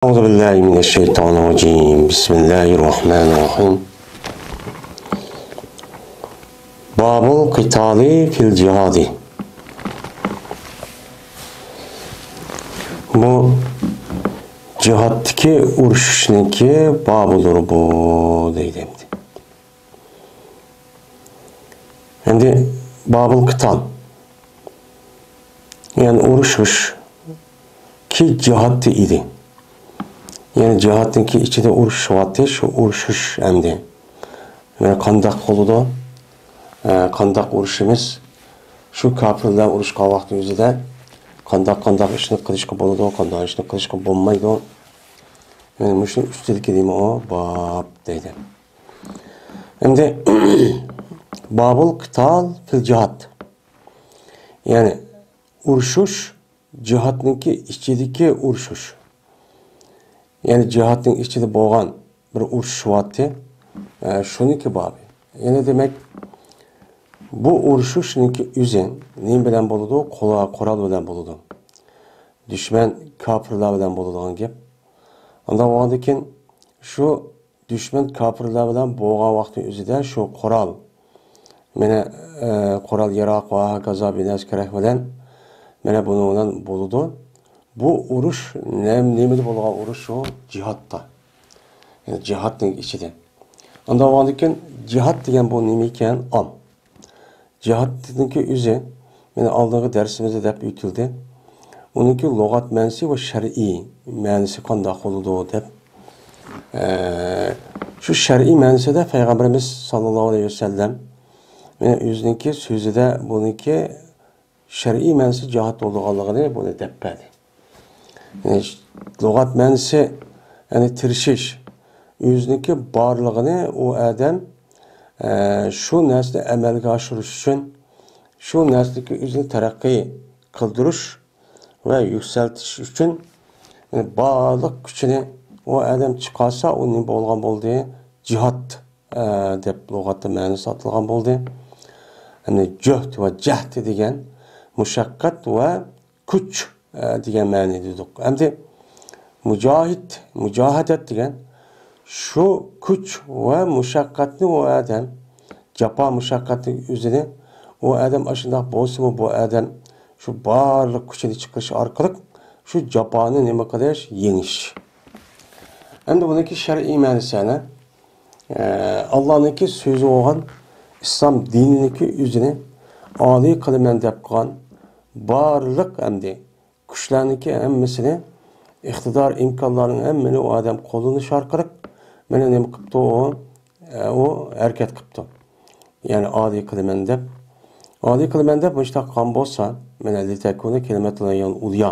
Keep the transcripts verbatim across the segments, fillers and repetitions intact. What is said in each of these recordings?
أعوذ بالله من الشيطان الرجيم. بسم الله الرحمن الرحيم. باب القتال في الجهاد. بۇ جىھادتىكى ئۇرۇشۇشنىڭكى بابىدۇر بۇ، دەيدۇ ئەمدى. ئەمدى بابۇل قىتال، يەنى ئۇرۇشۇش، كى جىھادتا ئىدى. يەنى جىھادنىڭكى ئىچىدە ئۇرۇشۇۋاتتى، شۇ ئۇرۇشۇش ئەمدى. يەنى قانداق بولىدۇ؟ ئە، قانداق ئۇرۇشىمىز؟ شۇ كاپىر بىلەن ئۇرۇشقان ۋاقتى ئۆزىدە قانداق، قانداق ئىشنى قىلىشقا بولىدۇ، قانداق ئىشنى قىلىشقا بولمايدۇ؟ يەنى مۇشۇنىڭ ئۈستىدىكى نېمە ئۇ؟ باب دەيدۇ. ئەمدى بابۇل قىتال فىل جىھاد. يەنى ئۇرۇشۇش، جىھادنىڭكى ئىچىدىكى ئۇرۇشۇش. يەنى جىھادنىڭ ئىچىدە بولغان بىر ئۇرۇشۇش بارتى. ئە، شۇنىڭكى بابى. يەنى دېمەك، بۇ ئۇرۇشۇشنىڭكى ئۆزى نېمە بىلەن بولىدۇ؟ قورا-، قورال بىلەن بولىدۇ. دۈشمەن كاپىرلار بىلەن بولىدىغان گەپ. ئانداق بولغاندىكىن شۇ دۈشمەن كاپىرلار بىلەن بولغان ۋاقتى ئۆزىدە شۇ قورال، مانا، ئە، قورال ياراغ ۋە ھاكازا بىنەرسە كېرەك بىلەن، مانا، بۇنىڭ بىلەن بولىدۇ. بۇ ئۇرۇش نەم-، نېمىدە بولغان ئۇرۇش؟ شۇ جىھادتا. يەنى جىھادنىڭ ئىچىدە. ئانداق بولغاندىكىن جىھاد دېگەن بۇ نېمە ئىكەن؟ ئام. جىھادنىڭكى ئۆزى، مانا، ئالدىنقى دەرسىمىزدە دەپ ئۆتۈلدى. ئۇنىڭكى لۇغەت مەنىسى ۋە شەرئىي مەنىسى قانداق بولىدۇ دەپ. ئە، شۇ شەرئىي مەنىسىدە پەيغەمبىرىمىز ساللاللاھۇ ئەلەيھى ۋەسەللەم، مانا، ئۆزىنىڭكى سۆزىدە بۇنىڭكى شەرئىي مەنىسى جىھاد بولىدىغانلىقىنى بۇنى دەپ بەردى. يەنى لۇغەت مەنىسى، يەنى تىرىشىش، ئۆزىنىڭكى بارلىقىنى ئۇ ئادەم، ئە، شۇ نەرسىنى ئەمەلگە ئاشۇرۇش ئۈچۈن، شۇ نەرسىدىكى ئۆزىنى تەرەققىي قىلدۇرۇش ۋە يۈكسەلتىش ئۈچۈن، يەنى بارلىق كۈچىنى ئۇ ئادەم چىقارسا، ئۇ نېمە بولغان بولدى؟ جىھاد، ئە، دەپ لۇغەتتە مەنىسى ئاتالغان بولدى. يەنى جۆھد ۋە جەھد دېگەن مۇشەققەت ۋە كۈچ، ئە، دېگەن مەنىدە دېدۇق. ئەمدى مۇجاھىد، مۇجاھىدەت دېگەن شۇ كۈچ ۋە مۇشەققەتنى ئۇ ئادەم، جاپا مۇشەققەتنىڭ ئۆزىنى ئۇ ئادەم ئاشۇنداق بولسىمۇ، بۇ ئادەم شۇ بارلىق كۈچىنى چىقىرىش ئارقىلىق شۇ جاپانى نېمە قىلىش؟ يېڭىش. ئەمدى بۇنىڭكى شەرئىي مەنىسى ئەنە، ئە، ئاللانىڭكى سۆزى بولغان ئىسلام دىنىنىڭكى ئۆزىنى ئالىي قىلىمەن دەپ قىلغان بارلىق ئەمدى كۈچلەرنىڭكى ھەممىسىنى، ئىقتىدار، ئىمكانلارنىڭ ھەممىنى ئۇ ئادەم قوللىنىش ئارقىلىق مانا نېمە قىپتۇ ئۇ؟ ئە، ئۇ ھەرىكەت قىپتۇ. يەنى ئالىي قىلىمەن دەپ. ئالىي قىلىمەن دەپ مۇشۇنداق قىلغان بولسا، مانا لىتەكۇنە كەلىمەتۇللاھىل ئۇليا.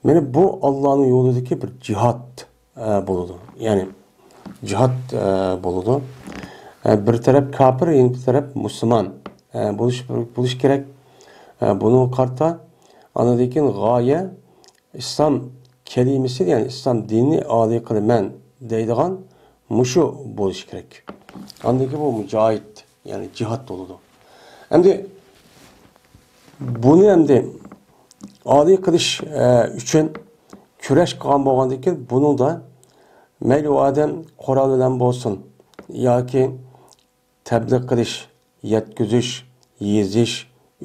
مانا بۇ ئاللانىڭ يولىدىكى بىر جىھاد، ئە، بولىدۇ. يەنى جىھاد، ئە، بولىدۇ. ئە، بىر تەرەپ كاپىر، يەنە بىر تەرەپ مۇسۇلمان، ئە، بولۇش، بولۇش كېرەك. ئە، بۇنىڭغا قارىتا ئاندىن كېيىن غايە ئىسلام كەلىمىسى، يەنى ئىسلام دىنىنى ئالىي قىلىمەن دەيدىغان مۇشۇ بولۇشى كېرەك. ئاندىن كېيىن بۇ مۇجاھىد، يەنى جىھاد بولىدۇ. ئەمدى بۇنى ئەمدى ئالىي قىلىش، ئە، ئۈچۈن كۈرەش قىلغان بولغاندىن كېيىن، بۇنىڭدا مەيلى ئۇ ئادەم قورال بىلەن بولسۇن ياكى تەبلىغ قىلىش، يەتكۈزۈش، يېزىش،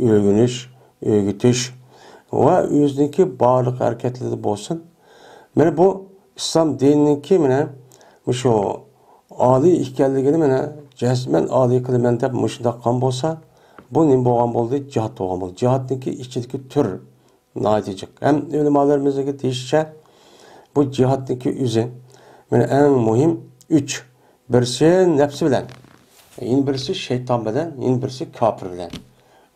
ئۆگىنىش، ئۆگىتىش ۋە ئۆزىنىڭكى بارلىق ھەرىكەتلىرىدە بولسۇن. مانا بۇ ئىسلام دىنىنىڭكى مانا مۇشۇ ئالىي ئىكەنلىكىنى مانا جەزمەن ئالىي قىلىمەن دەپ مۇشۇنداق قىلغان بولسا، بۇ نېمە بولغان بولدى؟ جىھاد بولغان بولدى. جىھادنىڭكى ئىچىدىكى تۈر ناھايىتى جىق. ھەم ئۆلىمالىرىمىزنىڭكى دېيىشىچە، بۇ جىھادنىڭكى ئۆزى مانا ئەڭ مۇھىم ئۈچ. بىرسى نەپسى بىلەن، يەنە بىرسى شەيتان بىلەن، يەنە بىرسى كاپىر بىلەن.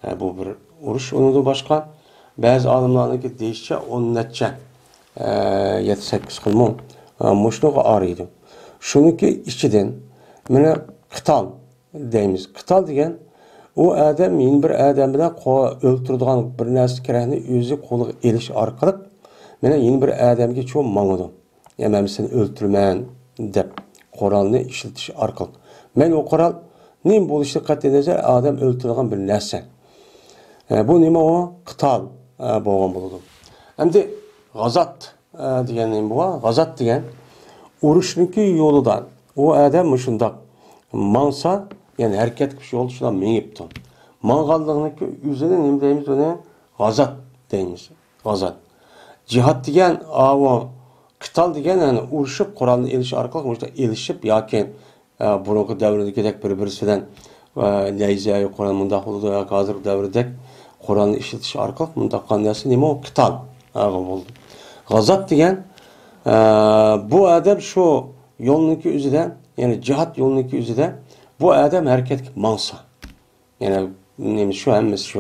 ئە، بۇ بىر ئۇرۇش. ئۇنىڭدىن باشقا بەزى ئالىملارنىڭكى دېيىشىچە ئون نەچچە، ئە، يەتتە سەككىز خىلمۇ، ئە، مۇشۇنىڭغا ئايرىيدۇ. شۇنىڭكى ئىچىدىن مانا قىتال دەيمىز. قىتال دېگەن ئۇ ئادەم يەنە بىر ئادەم بىلەن قو-، ئۆلتۈرىدىغان بىر نەرسە كېرەكنى ئۆزى قولىغا ئېلىش ئارقىلىق مانا يەنە بىر ئادەمگە چۇ ماڭىدۇ. يا مەن سېنى ئۆلتۈرىمەن دەپ قورالنى ئىشلىتىش ئارقىلىق. مەيلى ئۇ قورال نېمە بولۇشىدىن قەتئىينەزەر، ئادەم ئۆلتۈرىدىغان بىر نەرسە. ئە، بۇ نېمە ئۇ؟ قىتال، ئە، بولغان بولىدۇ. ئەمدى غازات ئە، دېگەن نېمە بۇ؟ غازات دېگەن ئۇرۇشنىڭكى يولىدا ئۇ ئادەم مۇشۇنداق ماڭسا، يەنى ھەرىكەت قىلىش يولىدا شۇنداق مېڭىپتۇ. ماڭغانلىقنىڭكى ئۆزىنى نېمە دەيمىز؟ ئۇنى غازات دەيمىز. غازات. جىھاد دېگەن، ئاۋۇ قىتال دېگەن، يەنى ئۇرۇشۇپ، قورالنى ئېلىش ئارقىلىق مۇشۇنداق ئېلىشىپ ياكى ئە، بۇرۇنقى دەۋردىكىدەك بىر-بىرسى بىلەن، ئە، نەيزە، قورال مۇنداق بولىدۇ ياكى ھازىرقى دەۋردەك قورالنى ئىشلىتىش ئارقىلىق مۇنداق قىلغان نەرسە نېمە ئۇ؟ قىتال. ھە، بولدى. غازات دېگەن، ئە، بۇ ئادەم شۇ يولنىڭكى ئۆزىدە، يەنى جىھاد يولنىڭكى ئۆزىدە بۇ ئادەم ھەرىكەتكە ماڭسا. يەنى نېمە شۇ، ھەممىسى شۇ.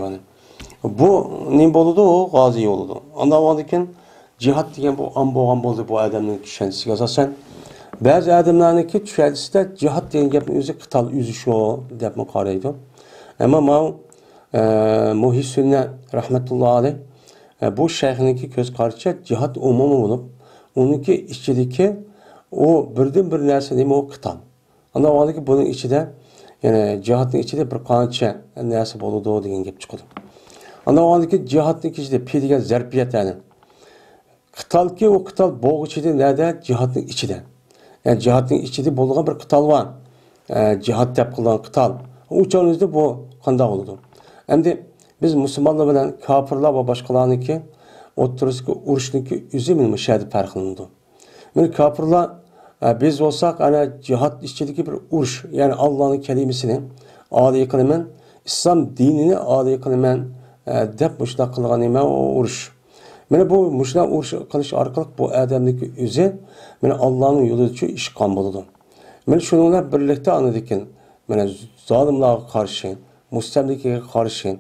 بۇ نېمە بولىدۇ؟ ئۇ غازى بولىدۇ. ئاندىن كېيىن جىھاد دېگەن بۇ ئام بولغان بولدى بۇ ئادەمنىڭ چۈشەنچىسىگە ئاساسەن. بەزى ئادەملەرنىڭكى چۈشەنچىسىدە جىھاد دېگەن گەپنىڭ ئۆزى قىتال ئۆزى شۇ دەپمۇ قارايدۇ. ئەمما ماۋۇ، ئە، مۇھىي سۈننە رەھمەتۇللا ئەلەيھ، ئە، بۇ شەيخنىڭكى كۆز قارىشىچە جىھاد ئومۇمىي بولۇپ، ئۇنىڭكى ئىچىدىكى ئۇ بىردىن بىر نەرسە نېمە؟ ئۇ قىتال. ئاندىن كېيىن بۇنىڭ ئىچىدە، يەنى جىھادنىڭ ئىچىدە بىر قانچە نەرسە بولىدۇ دېگەن گەپ چىقىدۇ. ئاندىن كېيىن جىھادنىڭ ئىچىدە پى دېگەن زەرپىيەت، يەنى قىتالكى ئۇ قىتال بولغۇچىدى نەدە؟ جىھادنىڭ ئىچىدە. يەنى جىھادنىڭ ئىچىدە بولىدىغان بىر قىتال بار. ئە، جىھاد دەپ قىلغان قىتال. ئۇ چاغنىڭدا بۇ قانداق بولىدۇ؟ ئەمدى بىز مۇسۇلمانلار بىلەن كاپىرلار ۋە باشقىلارنىڭكى ئوتتۇرىسىدىكى ئۇرۇشنىڭكى ئۆزى مانا مۇشۇ يەردە پەرقلىنىدۇ. مانا كاپىرلار، ئە، بىز بولساق، ئەنە جىھاد ئىچىدىكى بىر ئۇرۇش، يەنى ئاللانىڭ كەلىمىسىنى ئالىي قىلىمەن، ئىسلام دىنىنى ئالىي قىلىمەن، ئە، دەپ مۇشۇنداق قىلغان نېمە ئۇ ئۇرۇش. مانا بۇ مۇشۇنداق ئۇرۇش قىلىش ئارقىلىق بۇ ئادەمنىڭكى ئۆزى مانا ئاللانىڭ يولىدىچۇ ئىشقان بولىدۇ. مانا شۇنىڭ بىلەن بىرلىكتە ئاندىن كېيىن مانا زالىملارغا قارشى، مۇستەملىكىگە قارشى،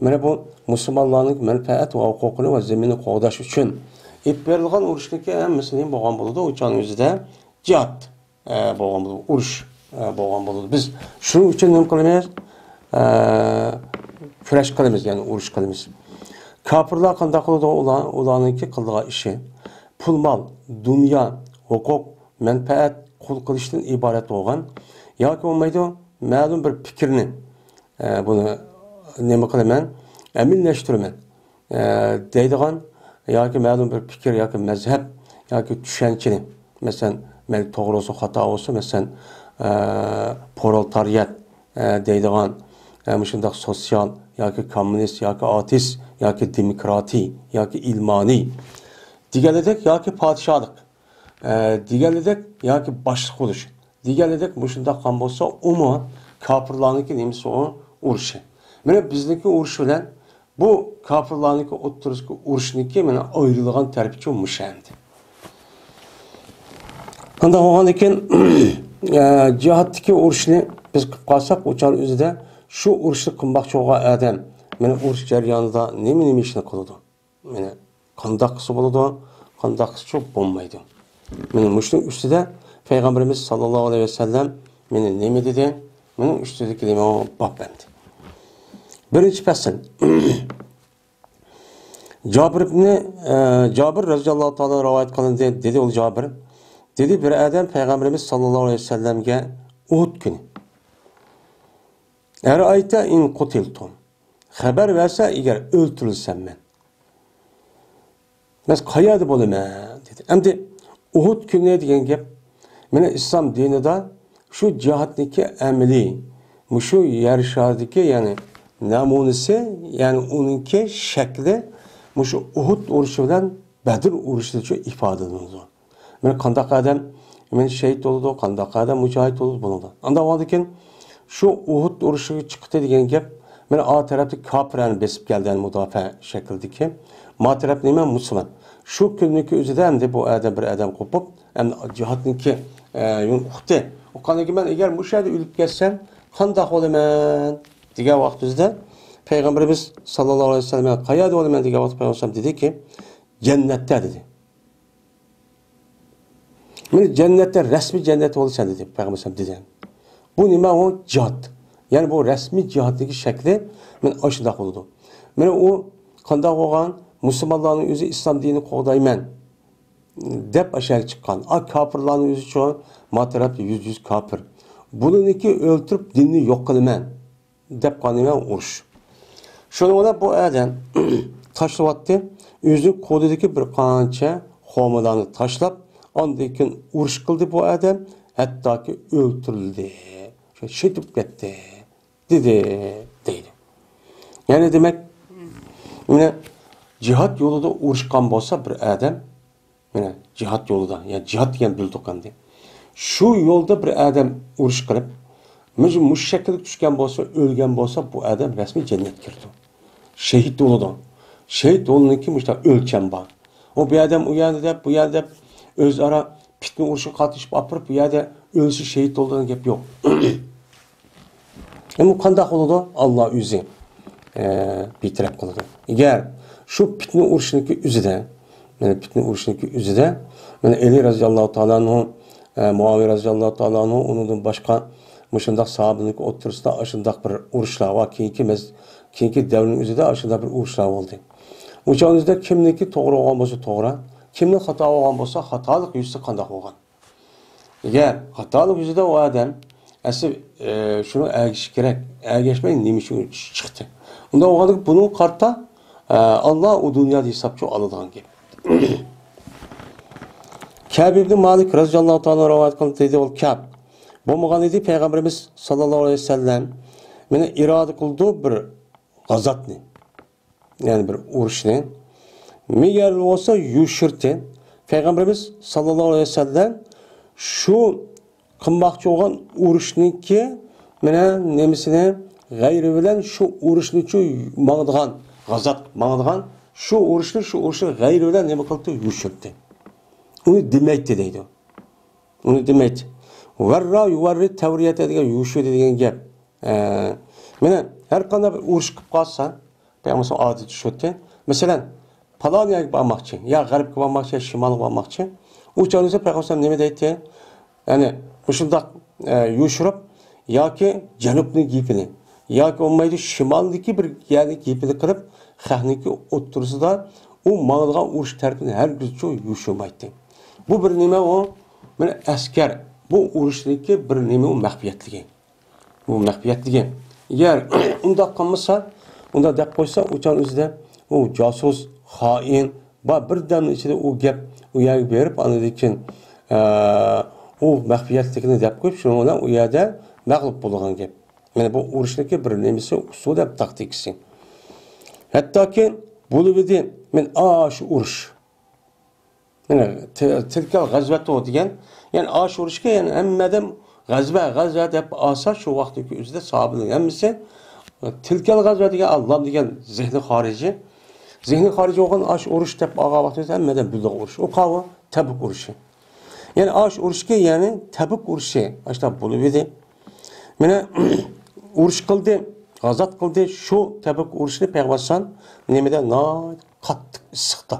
مانا بۇ مۇسۇلمانلارنىڭ مەنپەئەت ۋە ھوقۇقىنى ۋە زېمىنىنى قوغداش ئۈچۈن ئېلىپ بېرىلغان ئۇرۇشنىڭكى ھەممىسى نېمە بولغان بولىدۇ؟ ئۇ چاغنىڭ ئۆزىدە جىھاد، ئە، بولغان بولىدۇ، ئۇرۇش، ئە، بولغان بولىدۇ. بىز شۇنىڭ ئۈچۈن نېمە قىلىمىز؟ ئە، كۈرەش قىلىمىز، يەنى ئۇرۇش قىلىمىز. كاپىرلار قانداق قىلىدۇ؟ ئۇلار، ئۇلارنىڭكى قىلىدىغان ئىشى پۇل، مال، دۇنيا، ھوقۇق، مەنپەئەت، قۇل قىلىشتىن ئىبارەت بولغان ياكى بولمايدۇ، مەلۇم بىر پىكىرنى، ئە، بۇنى نېمە قىلىمەن؟ ئەمەلىيلەشتۈرىمەن، ئە، دەيدىغان ياكى مەلۇم بىر پىكىر ياكى مەزھەپ ياكى چۈشەنچىنى، مەسىلەن، مەيلى توغرا بولسۇن، خاتا بولسۇن، مەسىلەن، ئە، پرولېتارىيات، ئە، دەيدىغان، ئە، مۇشۇنداق سوتسىيال ياكى كوممۇنىست ياكى ئاتېئىست ياكى دېموكراتىي ياكى ئىلمانىي دېگەنلىدەك ياكى پادىشاھلىق، ئە، دېگەنلىدەك ياكى باشلىق بولۇش دېگەنلىدەك مۇشۇنداق قىلغان بولسا، ئۇمۇ كاپىرلارنىڭكى نېمىسى ئۇ ئۇرۇشى. مانا بىزنىڭكى ئۇرۇش بىلەن بۇ كاپىرلارنىڭكى ئوتتۇرىسىدىكى ئۇرۇشنىڭكى مانا ئايرىلغان تەرىپىچۇ مۇشۇ ئەمدى. ئانداق بولغاندىن كېيىن، ئە، جىھادتىكى ئۇرۇشنى بىز قىلىپ قالساق، ئۇ چاغ ئۆزىدە شۇ ئۇرۇشنى قىلماقچى بولغان ئادەم مانا ئۇرۇش جەريانىدا نېمە، نېمە ئىشنى قىلىدۇ؟ مانا قانداق قىلسا بولىدۇ، قانداق قىلسىچۇ بولمايدۇ. مانا مۇشۇنىڭ ئۈستىدە پەيغەمبىرىمىز ساللاللاھۇ ئەلەيھى ۋەسەللەم مانا نېمە دېدى؟ مانا ئۈستىدىكى نېمە باب ئەمدى. بىرىنچى پەسىل. جابىر ئىبنى، ئە، جابىر رەزىياللاھۇ تائالا رىۋايەت قىلىندى، دېدى ئۇ جابىر. دېدى، بىر ئادەم پەيغەمبىرىمىز ساللاللاھۇ ئەلەيھى ۋەسەللەمگە ئۇھۇد كۈنى، ئەرەئەيتە ئىن قۇتىلتۇم، خەۋەر بەرسە ئەگەر ئۆلتۈرۈلسەم مەن، مەن قايەردە بولىمەن؟ دېدى. ئەمدى ئۇھۇد كۈنى دېگەن گەپ، مانا ئىسلام دىنىدا شۇ جىھادنىڭكى ئەمەلىي، مۇشۇ يەر شارىدىكى، يەنى نەمۇنىسى، يەنى ئۇنىڭكى شەكلى مۇشۇ ئۇھۇد ئۇرۇشى بىلەن بەدر ئۇرۇشىدىچۇ ئىپادىلىنىدۇ. مانا قانداق ئادەم مانا شېھىت بولىدۇ، قانداق ئادەم مۇجاھىد بولىدۇ بۇنىڭدا. ئانداق بولغاندىكىن شۇ ئۇھۇد ئۇرۇشىغا چىقتى دېگەن گەپ، مانا ئا تەرەپتە كاپىرلارنى بېسىپ كەلدى، يەنى مۇداپىئە شەكلىدىكى. ما تەرەپ نېمە؟ مۇسۇلمان. شۇ كۈننىڭكى ئۆزىدە ئەمدى بۇ ئادەم بىر ئادەم قوپۇپ، ئەمدى جىھادنىڭكى، ئە، يولىنى ئۇقتى. ئۇققاندىن كېيىن مەن ئەگەر مۇشۇ يەردە ئۆلۈپ كەتسەم، قانداق بولىمەن؟ دېگەن ۋاقتىمىزدا پەيغەمبىرىمىز ساللاللاھۇ ئەلەيھى ۋەسەللەم، قايەردە بولىمەن؟ دېگەن ۋاقىتتا پەيغەمبەر دېدىكى، جەننەتتە دېدى. مانا جەننەتتە، رەسمىي جەننەتتە بولىسەن دېدى پەيغەمبەر دېدى. بۇ نېمە ئۇ؟ جىھاد. يەنى بۇ رەسمىي جىھادتىكى شەكلى مانا ئاشۇنداق بولىدۇ. مانا ئۇ قانداق بولغان؟ مۇسۇلمانلارنىڭ ئۆزى ئىسلام دىنىنى قوغدايمەن دەپ ئاشۇ يەرگە چىققان. ئا، كاپىرلارنىڭ ئۆزىچۇ ما تەرەپتە يۈزدە يۈز كاپىر. بۇلارنىڭكى ئۆلتۈرۈپ دىننى يوق قىلىمەن دەپ قالغان نېمە؟ ئۇرۇش. شۇنىڭ بىلەن بۇ ئادەم تاشلىۋەتتى ئۆزىنىڭ قولىدىكى بىر قانچە قومىلارنى تاشلاپ، ئاندىن كېيىن ئۇرۇش قىلدى بۇ ئادەم، ھەتتاكى ئۆلتۈرۈلدى، شېھىت بولۇپ كەتتى، دېدى، دەيدۇ. يەنى دېمەك، مانا جىھاد يولىدا ئۇرۇشقان بولسا بىر ئادەم، مانا جىھاد يولىدا، يەنى جىھاد دېگەن بىلدۇق ئەمدى. شۇ يولدا بىر ئادەم ئۇرۇش قىلىپ، مۇشۇ، مۇشۇ شەكىلگە چۈشكەن بولسا، ئۆلگەن بولسا، بۇ ئادەم رەسمىي جەننەتكە كىرىدۇ. شېھىت بولىدۇ. شېھىت بولغاندىن كېيىن مۇشۇنداق ئۆلچەم بار. ئۇ بۇ ئادەم ئۇ يەردە دەپ، بۇ يەردە دەپ، ئۆزئارا پىتنە ئۇرۇشىغا قاتنىشىپ ئاپىرىپ، بۇ يەردە ئۆلسە شېھىت بولىدۇ دېگەن گەپ يوق. ئەمما قانداق بولىدۇ؟ ئاللا ئۆزى، ئە، بىتەرەپ قىلىدۇ. ئەگەر شۇ پىتنە ئۇرۇشنىڭكى ئۆزىدە، مانا پىتنە ئۇرۇشنىڭكى ئۆزىدە، مانا ئەلى رەزىياللاھۇ تائالا ئەنھۇ، ئە، مۇئاۋىيە رەزىياللاھۇ تائالا ئەنھۇ، ئۇنىڭدىن باشقا مۇشۇنداق ساھابىنىڭكى ئوتتۇرىسىدا ئاشۇنداق بىر ئۇرۇشلار ۋە كېيىنكى مەز-، كېيىنكى دەۋرنىڭ ئۆزىدە ئاشۇنداق بىر ئۇرۇشلار بولدى. ئۇ چاغنىڭ ئۆزىدە كىمنىڭكى توغرا بولغان بولسا توغرا، كىمنىڭ خاتا بولغان بولسا، خاتالىق يۈزىسى قانداق بولغان؟ ئەگەر خاتالىق يۈزىدە ئۇ ئادەم ئەسلى، ئە، شۇنىڭ ئەگىشى كېرەك، ئەگەشمەي نېمە ئۈچۈن چىقتى؟ ئۇنداق بولغاندا بۇنىڭغا قارىتا، ئە، ئاللا ئۇ دۇنيادا ھېسابچى ئالىدىغان گەپ. كەب ئىبنى مالىك رەزىياللاھۇ تائالا رىۋايەت قىلدى، دېدى ئۇ كەب. بولمىغان ئىدى پەيغەمبىرىمىز ساللاللاھۇ ئەلەيھى ۋەسەللەم مانا ئىرادە قىلدى بىر غازاتنى. يەنى بىر ئۇرۇشنى. مېگەر بولسا يوشۇردى. پەيغەمبىرىمىز ساللاللاھۇ ئەلەيھى ۋەسەللەم شۇ قىلماقچى بولغان ئۇرۇشنىڭكى مانا نېمىسىنى غەيرى بىلەن شۇ ئۇرۇشنى شۇ ماڭىدىغان، غازات ماڭىدىغان شۇ ئۇرۇشنى، شۇ ئۇرۇشنى غەيرى بىلەن نېمە قىلدى؟ يوشۇردى. ئۇنى دېمەيتتى دەيدۇ. ئۇنى دېمەيتتى. ۋەررا يۇۋەررى تەۋرىيەتە دېگەن يوشۇردى دېگەن گەپ. ئە، مانا ھەر قانداق بىر ئۇرۇش قىلىپ قالسا، پەيغەمبەر ئالدى چۈشۈردى. مەسىلەن، پالان يەرگە بارماقچى، يا غەربكە بارماقچى، يا شىمالغا بارماقچى. ئۇ چاغدا پەيغەمبەر نېمە دەيتتى؟ يەنى مۇشۇنداق، ئە، يوشۇرۇپ ياكى جەنۇبنىڭ گېپىنى، ياكى بولمايدۇ شىمالدىكى بىر يەرنىڭ گېپىنى قىلىپ، خەقنىڭكى ئوتتۇرىسىدا ئۇ ماڭىدىغان ئۇرۇش تەرىپىنى ھەرگىزچۇ يوشۇرمايتتى. بۇ بىر نېمە ئۇ؟ مانا ئەسكەر، بۇ ئۇرۇشنىڭكى بىر نېمە ئۇ مەخپىيەتلىكى. بۇ مەخپىيەتلىكى. ئەگەر ئۇنداق قىلمىسا، ئۇنداق دەپ قويسا، ئۇ چاغ ئۆزىدە ئۇ جاسۇس، خائىن، بار بىر دەمنىڭ ئىچىدە ئۇ گەپ، ئۇ يەرگە بېرىپ، ئاندىن كېيىن، ئە، ئۇ مەخپىيەتلىكىنى دەپ قويۇپ، شۇنىڭ بىلەن ئۇ يەردە مەغلۇپ بولىدىغان گەپ. مانا بۇ ئۇرۇشنىڭكى بىر نېمىسى، ئۇسۇلى ھەم تاكتىكىسى. ھەتتاكى بولۇۋىدى، مەن ئاشۇ ئۇرۇش. مانا تىلكەل غەزۋەتۇ دېگەن، يەنى ئاشۇ ئۇرۇشقا يەنى ھەممە ئادەم غەزۋە، غەزۋە دەپ ئالسا، شۇ ۋاقىتتىكى ئۆزىدە ساھابىنىڭ ھەممىسى تىلكەل غەزۋە دېگەن ئاللام دېگەن زېھنى خارىجى. زېھنى خارىجى بولغان ئاشۇ ئۇرۇش دەپ ئالغان ۋاقتىدا ھەممە ئادەم بىلىدىغان ئۇرۇش. ئۇ قاۋۇ تەبۈك ئۇرۇشى. يەنى ئاشۇ ئۇرۇشقا، يەنى تەبۈك ئۇرۇشى ئاشۇنداق بولۇۋىدى. مانا ئۇرۇش قىلدى، غازات قىلدى. شۇ تەبۈك ئۇرۇشىنى پەيغەمبەر ئەلەيھىسسالام نېمىدە؟ ناھايىتى قاتتىق ئىسسىقتا.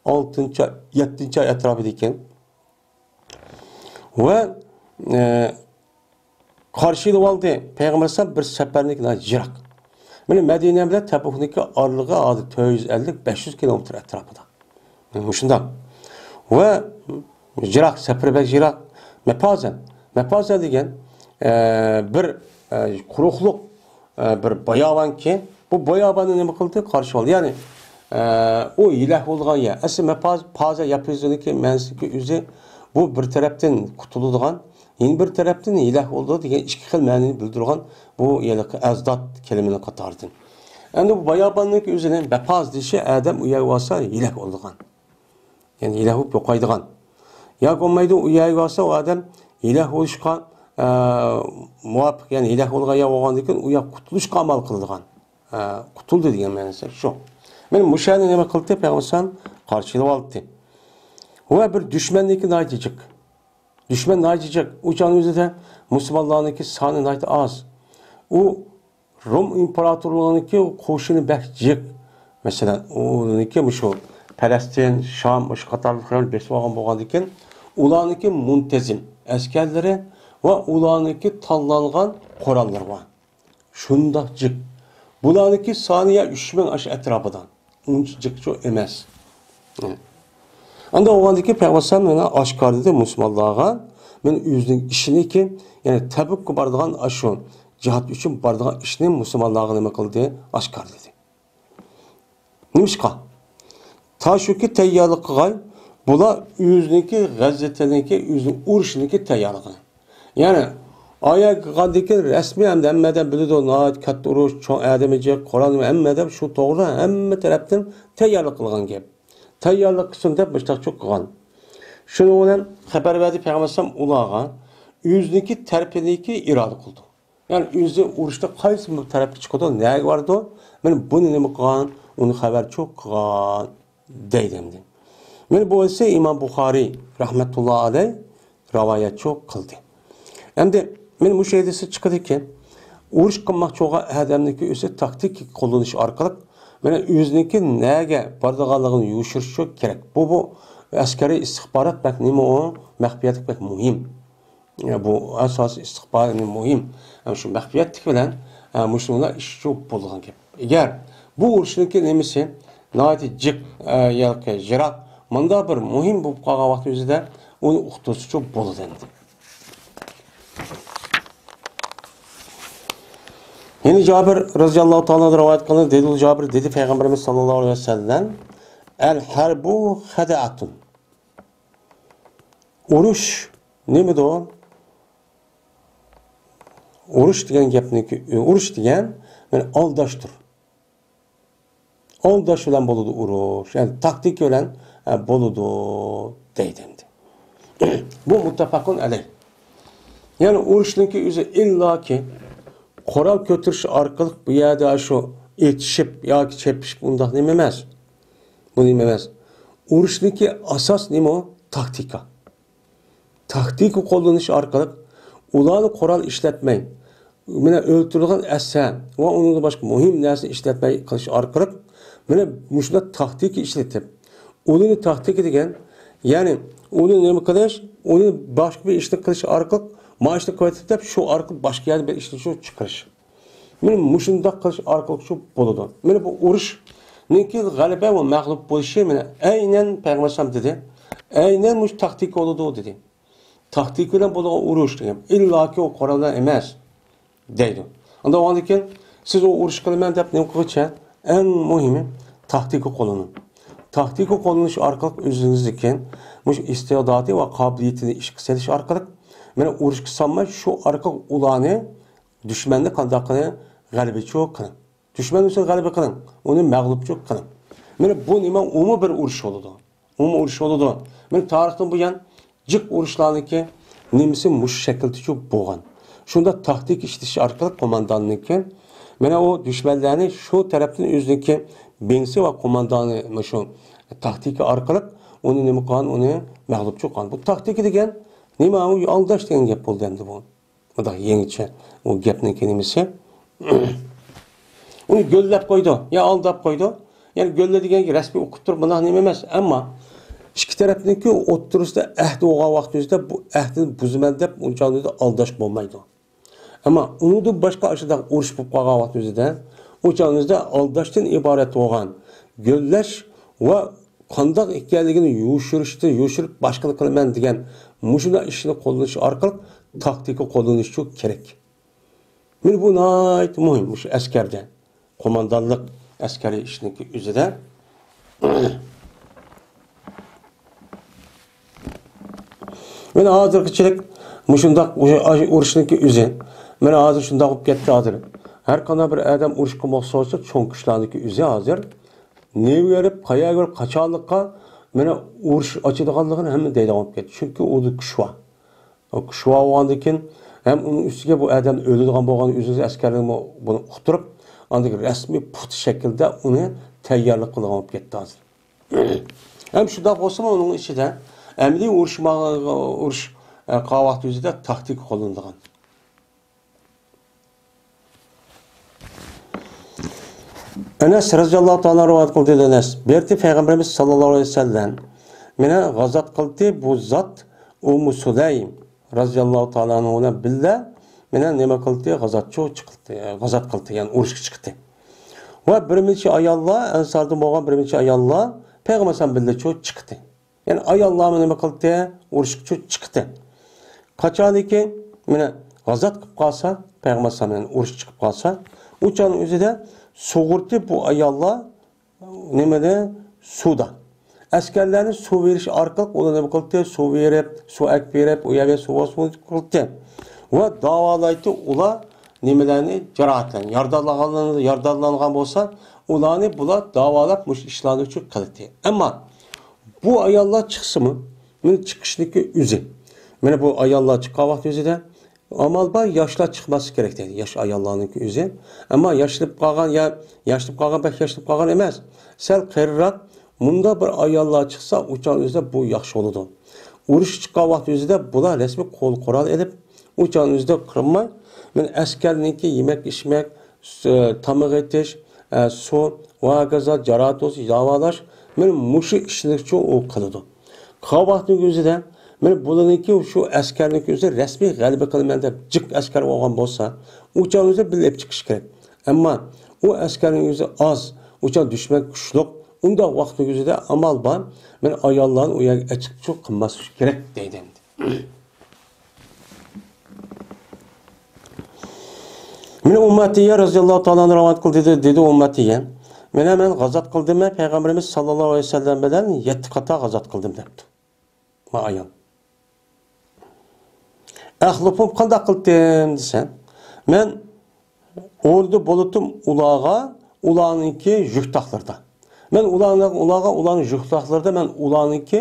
ئالتىنچى ئاي، يەتتىنچى ئاي ئەتراپىدا ئىكەن. ۋە، ئە، قارشى ئېلىۋالدى. پەيغەمبەر ئەلەيھىسسالام بىر سەپەرنىڭكى ناھايىتى يىراق. مانا مەدىنە بىلەن تەبۇكنىڭكى ئارىلىقى ھازىر تۆت يۈز ئەللىك، بەش يۈز كىلومېتىر ئەتراپىدا. مۇشۇنداق. ۋە يىراق، سەپىرى بەك يىراق. مەپازەن. مەپازەن دېگەن، ئە، بىر، ئە، قۇرۇقلۇق، ئە، بىر باياۋانكى، بۇ باياۋاننى نېمە قىلدى؟ قارشى ئالدى. يەنى، ئە، ئۇ ھېلاك بولىدىغان يەر. ئەسلى مەپاز، پازا ياپيۈزىنىڭكى مەنىسىدىكى ئۆزى بۇ بىر تەرەپتىن قۇتۇلىدىغان، يەنە بىر تەرەپتىن ھېلاك بولىدۇ دېگەن ئىككى خىل مەنىنى بىلدۈرىدىغان بۇ يەنى ئەزداد كەلىمىنىڭ قاتارىدىن. ئەمدى بۇ باياۋاننىڭكى ئۆزىنى مەپاز دېيىشى ئادەم ئۇ يەرگە بارسا ھېلاك بولىدىغان. يەنى ھېلاك بولۇپ يوقايدىغان. ياكى بولمايدۇ، ئۇ يەرگە بارسا ئۇ ئادەم ھېلاك بولۇشقا، ئە، مۇۋاپىق، يەنى ھېلاك بولغان يەر بولغاندىن كېيىن ئۇ يەر قۇتۇلۇشقا ئامال قىلىدىغان. ئە، قۇتۇلدى دېگەن مەنىسى شۇ. مانا مۇشۇ يەرنى نېمە قىلدى؟ پەيغەمبەر ئەلەيھىسسالام قارشى ئېلىۋالدى. ۋە بىر دۈشمەننىڭكى ناھايىتى جىق. دۈشمەن ناھايىتى جىق. ئۇ چاغنىڭ ئۆزىدە مۇسۇلمانلارنىڭكى سانى ناھايىتى ئاز. ئۇ روم ئىمپېراتورلۇقىنىڭكى قوشۇنى بەك جىق. مەسىلەن، ئۇنىڭكى مۇشۇ پەلەستىن، شام، مۇشۇ قاتارلىقلارنى بېسىپ ئالغان بولغاندىكىن، ئۇلارنىڭكى مۇنتەزىم ئەسكەرلىرى ۋە ئۇلارنىڭكى تاللانغان قوراللىرى بار. شۇنداق جىق. بۇلارنىڭكى سانى يا ئۈچ مىڭ ئاشۇ ئەتراپىدا. ئۇنچە جىقچۇ ئەمەس. ئاندا بولغاندىكىن پەيغەمبەر ئەلەيھىسسالام يەنە ئاشكارىلىدى مۇسۇلمانلارغا، مەن ئۆزىنىڭ ئىشىنىكى، يەنى تەبۈككە بارىدىغان ئاشۇ جىھاد ئۈچۈن بارىدىغان ئىشنى مۇسۇلمانلارغا نېمە قىلدى؟ ئاشكارىلىدى. نېمىشقا؟ تا شۇكى تەييارلىق قىلغاي، بۇلار ئۆزىنىڭكى غەززىتىنىڭكى، ئۆزىنىڭ ئۇرۇشىنىڭكى تەييارلىقى. يەنى ئايەگە كىرگەندىن كېيىن رەسمىي ھەمدە ھەممە ئادەم بىلىدۇ، ناھايىتى كاتتا ئۇرۇش، چوڭ ئادىمى جىق، قورال، ھەممە ئادەم شۇ توغرا ھەممە تەرەپتىن تەييارلىق قىلغان گەپ. تەييارلىق قىلسۇن دەپ مۇشتاق چوق قىلغان. شۇنىڭ بىلەن خەۋەر بەردى پەيغەمبەر ئەلەيھىسسالام ئۇلارغا، ئۆزىنىڭكى تەرىپىنىڭكى ئىرادە قىلدى. يەنى ئۆزى ئۇرۇشتا قايسى بىر تەرەپكە چىقىدۇ، نەگە بارىدۇ، مانا بۇنى نېمە قىلغان، ئۇنى خەۋەر چوق قىلغان دەيدۇ ئەمدى. مانا بۇ ھەدىسنى ئىمام بۇخارىي رەھمەتۇللا ئەلەيھ رىۋايەت چوق قىلدى. ئەمدى مانا مۇشۇ ھەدىستىن چىقىدۇكى، ئۇرۇش قىلماقچى بولغان ئادەمنىڭكى ئۆزى تاكتىكا قوللىنىش ئارقىلىق مانا ئۆزىنىڭكى نەگە بارىدىغانلىقىنى يوشۇرۇشى كېرەك. بۇ، بۇ ئەسكەرىي ئىستىخبارات بەك نېمە ئۇ، مەخپىيەتلىك بەك مۇھىم. بۇ ئاساسىي ئىستىخبارات مۇھىم. ھەم شۇ مەخپىيەتلىك بىلەن، ھە، مۇشۇنىڭلار ئىش چوق بولىدىغان گەپ. ئەگەر بۇ ئۇرۇشنىڭكى نېمىسى ناھايىتى جىق، ھە، ياكى يىراق، مۇنداق بىر مۇھىم بولۇپ قالغان ۋاقىت ئۆزىدە ئۇنى ئۇقتۇرسىچۇ بولىدۇ ئەمدى. يەنە جابىر رەزىياللاھۇ تائالا ئەنھۇ رىۋايەت قىلىندى. دېدى جابىر، دېدى پەيغەمبىرىمىز ساللاللاھۇ ئەلەيھى ۋەسەللەم، «ئەل ھەربۇ خەدەئەتۇن.» ئۇرۇش نېمىدۇ؟ ئۇرۇش دېگەن گەپنىكى، ئۇرۇش دېگەن، يەنى ئالداشتۇر. ئالداش بىلەن بولىدۇ ئۇرۇش. يەنى تاكتىكا بىلەن، ئە، بولىدۇ دەيدۇ ئەمدى. بۇ مۇتتەپەقۇن ئەلەيھ. يەنى ئۇرۇشنىڭكى ئۆزى ئىللاكى قورال كۆتۈرۈش ئارقىلىق بۇ يەردە شۇ ئېتىشىپ ياكى چېپىشىپ ئۇنداق نېمە ئەمەس. بۇ نېمە ئەمەس. ئۇرۇشنىڭكى ئاساس نېمە؟ تاكتىكا. تاكتىكا قوللىنىش ئارقىلىق ئۇلارنى قورال ئىشلەتمەي، مانا ئۆلتۈرىدىغان ئەسلىھە ۋە ئۇنىڭدىن باشقا مۇھىم نەرسىنى ئىشلەتمەي قىلىش ئارقىلىق، مانا مۇشۇنداق تاكتىكا ئىشلىتىپ، ئۇلارنى تاكتىكا دېگەن، يەنى ئۇنى نېمە قىلىش، ئۇنى باشقا بىر ئىشنى قىلىش ئارقىلىق، ما ئىشنى قىلىۋېتىپ دەپ، شۇ ئارقىلىق باشقا يەردە بىر ئىشنى شۇ چىقىرىش. مانا مۇشۇنداق قىلىش ئارقىلىق شۇ بولىدۇ. مانا بۇ ئۇرۇشنىڭكى غەلىبە ۋە مەغلۇپ بولۇشى مانا ئەينەن پەيغەمبەر ئەلەيھىسسالام دېدى. ئەينەن مۇشۇ تاكتىكا بولىدۇ دېدى. تاكتىكا بىلەن بولىدىغان ئۇرۇش دېگەن. ئىللاكى ئۇ قورال بىلەن ئەمەس دەيدۇ. ئۇنداق بولغاندىن كېيىن سىز ئۇ ئۇرۇش قىلىمەن دەپ نېمە قىلغۇچە ئەڭ مۇھىمى تاكتىكا قوللىنىڭ. تاكتىكا قوللىنىش ئارقىلىق ئۆزىڭىزنىڭكى مۇشۇ ئىستىئداتى ۋە قابىلىيىتىنى ئىشقا سېلىش ئارقىلىق مانا ئۇرۇشقا سالماي شۇ ئارقىلىق ئۇلارنى دۈشمەننى قانداق قىلىڭ؟ غەلىبىچۇ قىلىڭ. دۈشمەن ئۈستىدىن غەلىبە قىلىڭ. ئۇنى مەغلۇپچۇ قىلىڭ. مانا بۇ نېمە؟ ئۇمۇ بىر ئۇرۇش بولىدۇ. ئۇمۇ ئۇرۇش بولىدۇ. مانا تارىختىن بۇيان جىق ئۇرۇشلارنىڭكى نېمىسى مۇشۇ شەكىلدىچۇ بولغان. شۇنداق تاكتىكا ئىشلىتىش ئارقىلىق قومانداننىڭكى، مانا ئۇ دۈشمەنلەرنى شۇ تەرەپتىن ئۆزىنىڭكى بېڭىسى ۋە قوماندانى مۇشۇ تاكتىكا ئارقىلىق ئۇنى نېمە قىلغان؟ ئۇنى مەغلۇپچۇ قىلغان. بۇ تاكتىكا دېگەن نېمە؟ ئۇ ئالداش دېگەن گەپ بولدى ئەمدى بۇ. مۇنداق يېڭىچە ئۇ گەپنىڭكى نېمىسى. ئۇنى گۆللەپ قويىدۇ، يا ئالداپ قويىدۇ. يەنى گۆللە دېگەن رەسمىي ئوقۇپ تۇرۇپ مۇنداق نېمە ئەمەس. ئەمما ئىككى تەرەپنىڭكى ئوتتۇرىسىدا ئەھدى بولغان ۋاقتىمىزدا بۇ ئەھدىنى بۇزىمەن دەپ ئۇنچە ئالداش بولمايدۇ. ئەمما ئۇنىڭدىن باشقا ئاشۇنداق ئۇرۇش بولۇپ قالغان ۋاقتىمىزدا ئۇنچە ئالداشتىن ئىبارەت بولغان گۆللەش ۋە قانداق ئىكەنلىكىنى يوشۇرۇشتىن يوشۇرۇپ باشقىنى قىلىمەن دېگەن مۇشۇنداق ئىشنى قوللىنىش ئارقىلىق تاكتىكا قوللىنىشچۇ كېرەك. مانا بۇ ناھايىتى مۇھىم مۇشۇ ئەسكەردە. قوماندانلىق ئەسكەرىي ئىشنىڭكى ئۆزىدە. مانا ھازىرغىچىلىك مۇشۇنداق ئۇرۇشنىڭكى ئۆزى. مانا ھازىر شۇنداق بولۇپ كەتتى ھازىر. ھەر قانداق بىر ئادەم ئۇرۇش قىلماقچى بولسا چوڭ كۈچلەرنىڭكى ئۆزى ھازىر. نېمە بېرىپ، قايەرگە بېرىپ، قاچانلىققا مانا ئۇرۇش ئاچىدىغانلىقىنى ھەممە دەيدىغان بولۇپ كەتتى. چۈنكى ئۇدا كۈچ بار. ئۇ كۈچ بار بولغاندىن كېيىن ھەم ئۇنىڭ ئۈستىگە بۇ ئادەم ئۆلىدىغان بولغان ئۆزىنىڭ ئەسكەرلىرىمۇ بۇنى ئۇقتۇرۇپ، ئاندىن كېيىن رەسمىي پۇختا شەكىلدە ئۇنى تەييارلىق قىلىدىغان بولۇپ كەتتى ھازىر. ھەم شۇنداق بولسىمۇ ئۇنىڭ ئىچىدە ئەمەلىي ئۇرۇش، ئۇرۇش، ئە، قىلغان ۋاقتى ئۆزىدە تاكتىكا قوللىنىدىغان. ئەنەس رەزىياللاھۇ تائالا رىۋايەت قىلدى، ئەنەس. بىر قېتىم پەيغەمبىرىمىز ساللاللاھۇ ئەلەيھى ۋەسەللەم مانا غازات قىلدى، بۇ زات ئۇممۇ سۇلەيم رەزىياللاھۇ تائالا ئەنھۇ بىلەن بىللە مانا نېمە قىلدى؟ غازاتچۇ چىقتى، غازات قىلدى، يەنى ئۇرۇشقا چىقتى. ۋە بىر نەچچە ئاياللار، ئەنساردىن بولغان بىر نەچچە ئاياللار پەيغەمبەر بىللە چىقتى. يەنى ئاياللارمۇ نېمە قىلدى؟ ئۇرۇشقا چىقتى. قاچانكى مانا غازات قىلىپ قالسا، پەيغەمبەر ئەلەيھىسسالام يەنى ئۇرۇشقا چىقىپ قالسا، ئۇ چاغنىڭ ئۆزىدە سۇغۇرتى بۇ ئاياللار نېمىدە؟ سۇدا. ئەسكەرلەرنى سۇ بېرىش ئارقىلىق ئۇلارنى نېمە قىلدى؟ سۇ بېرىپ، سۇ ئەكىپ بېرىپ، ئۇ يەرگە سۇ بولسۇن قىلدى. ۋە داۋالايتتى ئۇلار نېمىلەرنى؟ جاراھەتلەرنى. يارىدارلانغان، يارىدارلانغان بولسا، ئۇلارنى بۇلار داۋالاپ مۇشۇ ئىشلارنى ئۈچۈن قىلدى. ئەمما بۇ ئاياللار چىقسىمۇ، مانا چىقىشنىڭكى ئۆزى. مانا بۇ ئاياللار چىققان ۋاقىت ئۆزىدە ئامال بار، ياشلار چىقماسلىقى كېرەك دەيدۇ. ياش ئاياللارنىڭكى ئۆزى. ئەمما ياشلىنىپ قالغان يا ياشلىنىپ قالغان، بەك ياشلىنىپ قالغان ئەمەس. سەل قېرىراق، مۇنداق بىر ئاياللار چىقسا، ئۇ چاغ ئۆزىدە بۇ ياخشى بولىدۇ. ئۇرۇشقا چىققان ۋاقىت ئۆزىدە بۇلار رەسمىي قول قورال ئېلىپ، ئۇ چاغ ئۆزىدە قىلماي، مانا ئەسكەرنىڭكى يېمەك ئىچمەك، سۈ-، تامىقى ئېتىش، ئە، سۇ ۋە ھاكازا جاراھەت بولسا داۋالاش، مانا مۇشۇ ئىشلىرىچۇ ئۇ قىلىدۇ. قىلغان ۋاقتىنىڭ ئۆزىدە، مانا بۇلارنىڭكى شۇ ئەسكەرنىڭكى ئۆزى رەسمىي غەلىبە قىلىمەن دەپ جىق ئەسكەر بولغان بولسا، ئۇ چاغ ئۆزى بىللە ئېلىپ چىقىش كېرەك. ئەمما ئۇ ئەسكەرنىڭ ئۆزى ئاز، ئۇ چاغ دۈشمەن كۈچلۈك، ئۇنداق ۋاقىتنىڭ ئۆزىدە ئامال بار، مانا ئاياللارنى ئۇ يەرگە ئەچىقىپ قىلماسلىق كېرەك دەيدۇ ئەمدى. مانا ئۇممەتىيە رەزىياللاھۇ تائالا ئەنھۇ رىۋايەت قىلدى، دېدى، دېدى ئۇممەتىيە، مانا مەن غازات قىلدىم، مەن پەيغەمبىرىمىز ساللاللاھۇ ئەلەيھى ۋەسەللەم بىلەن يەتتە قاتار غازات قىلدىم دەپتۇ. ما ئايال. ئەخلۇپۇم قانداق قىلدىم دېسە، مەن ئوردا بولۇتۇم ئۇلارغا، ئۇلارنىڭكى يۈك تاقلىرىدا. مەن ئۇلارنىڭ، ئۇلارغا، ئۇلارنىڭ يۈك تاقلىرىدا مەن ئۇلارنىڭكى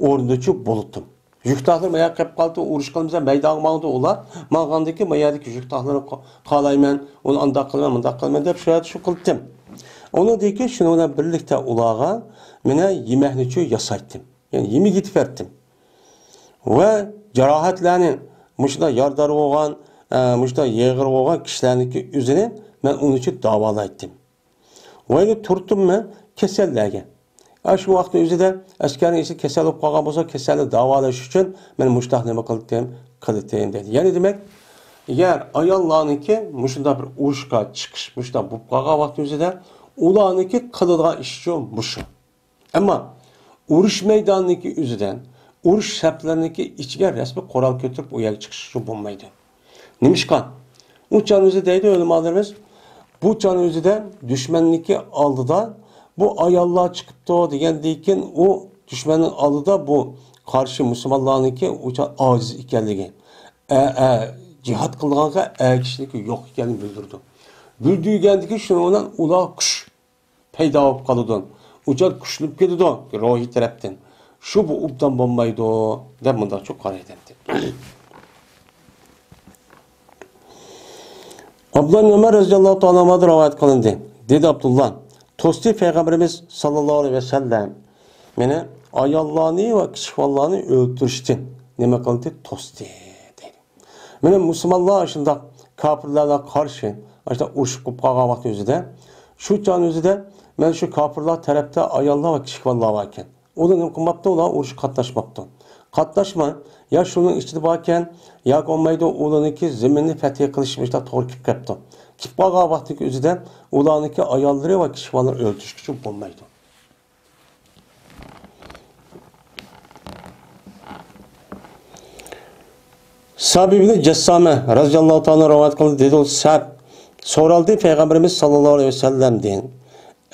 ئورنىدىچۇ بولۇتتۇم. يۈك تاقلىرى ما يەرگە قېلىپ قالدى، ئۇرۇش قىلمىسا مەيدانغا ماڭدى ئۇلار. ماڭغاندىن كېيىن ما يەردىكى يۈك تاقلىرىنى قا-، قالايمەن، ئۇنى ئانداق قىلىمەن، مۇنداق قىلىمەن دەپ شۇ يەردە شۇ قىلدىم. ئۇنىڭدىن كېيىن شۇنىڭ بىلەن بىرلىكتە ئۇلارغا مانا يېمەكنىچۇ ياسايتتىم. يەنى يېمەك يېتىپ بەرتتىم. ۋە جاراھەتلەرنى مۇشۇنداق يارىدار بولغان، ئە، مۇشۇنداق يېغىر بولغان كىشىلەرنىڭكى ئۆزىنى مەن ئۇنىڭ ئۈچۈن داۋالايتتىم. ۋە يەنە تۇرتتۇم مەن كېسەللەرگە. ئە، شۇ ۋاقىتنىڭ ئۆزىدە ئەسكەرنىڭ ئىچىدە كېسەل بولۇپ قالغان بولسا، كېسەلنى داۋالاش ئۈچۈن مەن مۇشۇنداق نېمە قىلدىم، قىلدىم دەيدۇ. يەنى دېمەك، ئەگەر ئاياللارنىڭكى مۇشۇنداق بىر ئۇرۇشقا چىقىش، مۇشۇنداق بولۇپ قالغان ۋاقىتنىڭ ئۆزىدە ئۇلارنىڭكى قىلىدىغان ئىشىچۇ مۇشۇ. ئەمما ئۇرۇش مەيدانىنىڭكى ئۆزىدىن، ئۇرۇش سەپلىرىنىڭكى ئىچىگە رەسمىي قورال كۆتۈرۈپ ئۇ يەرگە چىقىش ئۈچۈن بولمايدۇ. نېمىشقا؟ ئۇ چاغنىڭ ئۆزى دەيدۇ ئۆلىمالىرىمىز، بۇ چاغنىڭ ئۆزىدە دۈشمەننىڭكى ئالدىدا بۇ ئاياللار چىقىپتۇ دېگەندىن كېيىن ئۇ دۈشمەننىڭ ئالدىدا بۇ قارشى مۇسۇلمانلارنىڭكى ئۇ چاغ ئاجىز ئىكەنلىكى، ئە، ئە، جىھاد قىلىدىغانغا ئەگىشىشلىكى يوق ئىكەنلىكىنى بىلدۈرىدۇ. بىلدۈرگەندىن كېيىن شۇنىڭ بىلەن ئۇلار كۈچ پەيدا بولۇپ قالىدۇ. ئۇ چاغ كۈچلىنىپ كېتىدۇ روھىي تەرەپتىن. شۇ بۇ ئوبدان بولمايدۇ دەپ مۇنداقچۇ قارايدۇ. ئابدۇللا ئىبن ئۆمەر رەزىياللاھۇ تائالا ئەنھۇدىن رىۋايەت قىلىندى. دېدى ئابدۇللا، توستى پەيغەمبىرىمىز ساللاللاھۇ ئەلەيھى ۋەسەللەم مېنى ئاياللارنى ۋە كىچىك بالىلارنى ئۆلتۈرۈشتىن نېمە قىلدى؟ توستى دەيدۇ. مانا مۇسۇلمانلار شۇنداق كاپىرلارغا قارشى ئاشۇنداق ئۇرۇش قىلىپ قالغان ۋاقىت ئۆزىدە، شۇ چاغنىڭ ئۆزىدە مانا شۇ كاپىرلار تەرەپتە ئاياللار ۋە كىچىك بالىلار بار ئىكەن. ئۇلار نېمە قىلماپتۇ؟ ئۇلار ئۇرۇشقا قاتناشماپتۇ. قاتناشماي، يا شۇنىڭ ئىچىدە باركەن، ياكى بولمايدۇ، ئۇلارنىڭكى زېمىننى پەتھى قىلىش مۇشۇنداق توغرا كېلىپ قاپتۇ. كېلىپ قالغان ۋاقتىكى ئۆزىدە ئۇلارنىڭكى ئاياللىرى ۋە كىچىك بالىلىرى ئۆلتۈرۈشكىچۇ بولمايدۇ. سەب ئىبنى جەسسامە رەزىياللاھۇ تائالا رىۋايەت قىلدى، دېدى، سەب سورالدى پەيغەمبىرىمىز ساللاللاھۇ ئەلەيھى ۋەسەللەمدىن،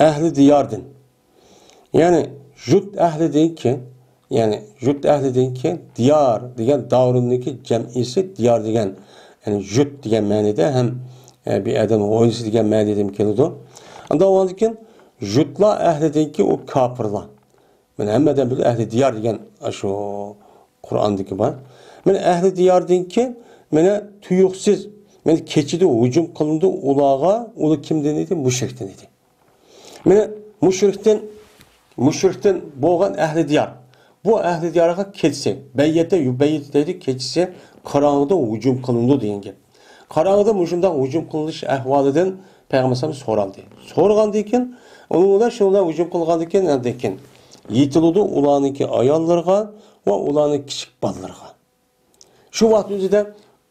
ئەھلى دىياردىن. يەنى يۇرت ئەھلىدىن كېيىن، يەنى يۇرت ئەھلىدىن كېيىن دىيار دېگەن دارۇننىڭكى جەمئىسى، دىيار دېگەن، يەنى يۇرت دېگەن مەنىدە ھەم، ئە، بىر ئادەم ھويلىسى دېگەن مەنىدىمۇ كېلىدۇ. ئاندىن ئۇنىڭدىن كېيىن يۇرتلار ئەھلىدىن كېيىن ئۇ كاپىرلار. مانا ھەممە ئادەم بىلىدۇ، ئەھلى دىيار دېگەن ئاشۇ قۇرئاندىكى بار. مانا ئەھلى دىياردىن كېيىن مانا تۇيۇقسىز، مانا كېچىدە ھۇجۇم قىلىندى ئۇلارغا. ئۇلار كىمدىن ئىدى؟ مۇشرىكتىن ئىدى. مانا مۇشرىكتىن، مۇشرىكتىن بولغان ئەھلى دىيار. بۇ ئەھلى دىيارغا كېچىسى، بەييەتە يۇبەييىتۇ دەيدۇ، كېچىسى قاراڭغۇدا ھۇجۇم قىلىنىدۇ دېگەن گەپ. قاراڭغۇدا مۇشۇنداق ھۇجۇم قىلىنىش ئەھۋالىدىن پەيغەمبەر ئەلەيھىسسالام سورالدى. سورىغاندىن كېيىن، ئۇنىڭ بىلەن شۇنىڭ بىلەن ھۇجۇم قىلغاندىن كېيىن، ئاندىن كېيىن يېتىلىدۇ ئۇلارنىڭكى ئاياللىرىغا ۋە ئۇلارنىڭ كىچىك بالىلىرىغا. شۇ ۋاقىت ئۆزىدە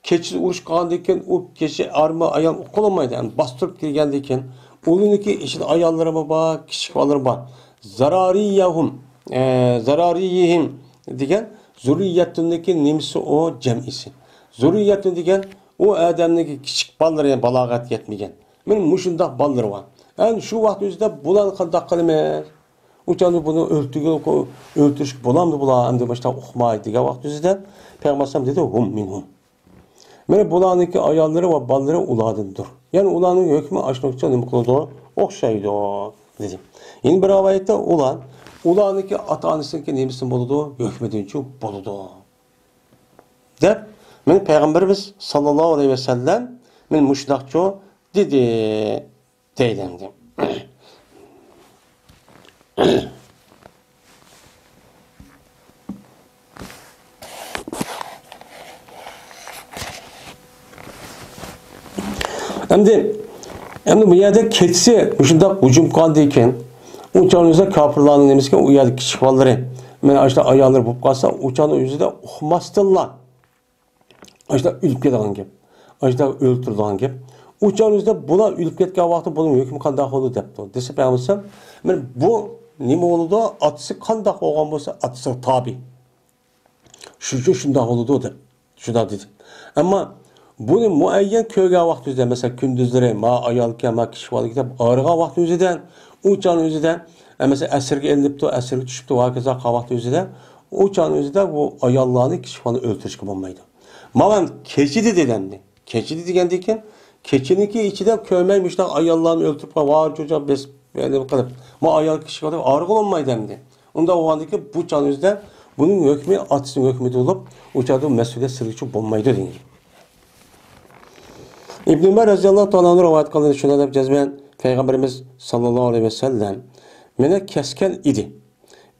كېچىسى ئۇرۇش قىلغاندىن كېيىن، ئۇ كېچە ئارمى ئايال ئۇقۇلمايدۇ، يەنى باستۇرۇپ كىرگەندىن كېيىن، ئۇلىنىڭكى ئىچىدە ئاياللىرىمۇ بار، كىچىك بالىلىرى بار. زارارىيەھۇم، ئە، زارارىيىھىم دېگەن زۇررىيەتتىنكى نېمىسى ئۇ جەمئىسى. زۇررىيەتتىن دېگەن ئۇ ئادەمنىڭكى كىچىك بالىلىرى، يەنى بالاغەتكە يەتمىگەن. مانا مۇشۇنداق بالىلىرى بار. ئەنە شۇ ۋاقىت ئۆزىدە بۇلارنى قانداق قىلىمىز؟ ئۇ چاغدا بۇنى ئۆلتۈرگە-، ئۆلتۈرۈشكە بولامدۇ بۇلار؟ ئەمدى باشتا ئۇقماي دېگەن ۋاقىت يۈزىدە پەيغەمبەر ئەلەيھىسسالام دېدى، ھۇم مىنھۇم. مانا بۇلارنىڭكى ئاياللىرى ۋە بالىلىرى ئۇلاردىندۇر. يەنى ئۇلارنىڭ ھۆكمى ئاشۇنىڭچە نېمە قىلىدۇ؟ ئوخشايدۇ، دېدى. يەنە بىر رىۋايەتتە ئۇلار، ئۇلارنىڭكى ئاتا-ئانىسىنىڭكى نېمىسىدىن بولىدۇ؟ ھۆكمىدىنچۇ بولىدۇ، دەپ، مانا پەيغەمبىرىمىز ساللاللاھۇ ئەلەيھى ۋەسەللەم مانا مۇشۇنداقچۇ دېدى. دەيدۇ ئەمدى. ئەمدى، ئەمدى بۇ يەردە كېچىسى مۇشۇنداق ھۇجۇم قىلغاندىن كېيىن، ئۇ چاغنىڭ ئۆزىدە كاپىرلارنىڭ نېمىسىكەن، ئۇ يەردە كىچىك بالىلىرى، مانا ئاشۇنداق ئاياللىرى بولۇپ قالسا، ئۇ چاغنىڭ ئۆزىدە ئۇقماستىنلا، ئاشۇنداق ئۆلۈپ كېتىدىغان گەپ. ئاشۇنداق ئۆلتۈرىدىغان گەپ. ئۇ چاغنىڭ ئۆزىدە بۇلار ئۆلۈپ كەتكەن ۋاقىتتا بۇنىڭ ھۆكمى قانداق بولىدۇ دەپتۇ. دېسە پەيغەمبەر ئەلەيھىسسالام، مانا بۇ نېمە بولىدۇ؟ ئاتىسى قانداق بولغان بولسا، ئاتىسىغا تابىي. شۇنىڭ ئۈچۈن شۇنداق بولىدۇ دەپ، شۇنداق دېدى. ئەمما بۇنى مۇئەييەن كۆرگەن ۋاقتىمىزدا، مەسىلەن، كۈندۈزلىرى ما ئايالكەن، ما كىشى بالىكەن دەپ ئايرىغان ۋاقتىمىزدا، ئۇ چاغنىڭ ئۆزىدە، ئە، مەسىلەن، ئەسىرگە ئېلىنىپتۇ، ئەسىرگە چۈشۈپتۇ، ۋاكىزا قىلغان ۋاقتىمىزدا، ئۇ چاغنىڭ ئۆزىدە بۇ ئاياللارنى كىشى بالىنى ئۆلتۈرۈشكە بولمايدۇ. ماۋۇ كېچىدە دېدى ئەمدى. كېچىدە دېگەندىن كېيىن، كېچىنىڭكى ئىچىدە كۆرمەي مۇشۇنداق ئاياللارنى ئۆلتۈرۈپ، ۋارجۇجا بېسىپ، يەنى قىلىپ، ما ئايال كىشى قىلىپ ئارىغا بولمايدۇ ئەمدى. ئۇنداق بولغاندىكىن بۇ چاغنىڭ ئۆزىدە بۇنىڭ ھۆكمى ئاتىسىنىڭ ھۆكمىدە بولۇپ، ئۇ چاغدا مەسئۇلىيەت سىرىچۇ بولمايدۇ دېگەن. ئىبن ئۆمەر رەزىياللاھۇ تائالا ئەنھۇ رىۋايەت قىلغان شۇنداق دەپ جەزمەن پەيغەمبىرىمىز ساللاللاھۇ ئەلەيھى ۋەسەللەم مېنى كەسكەن ئىدى.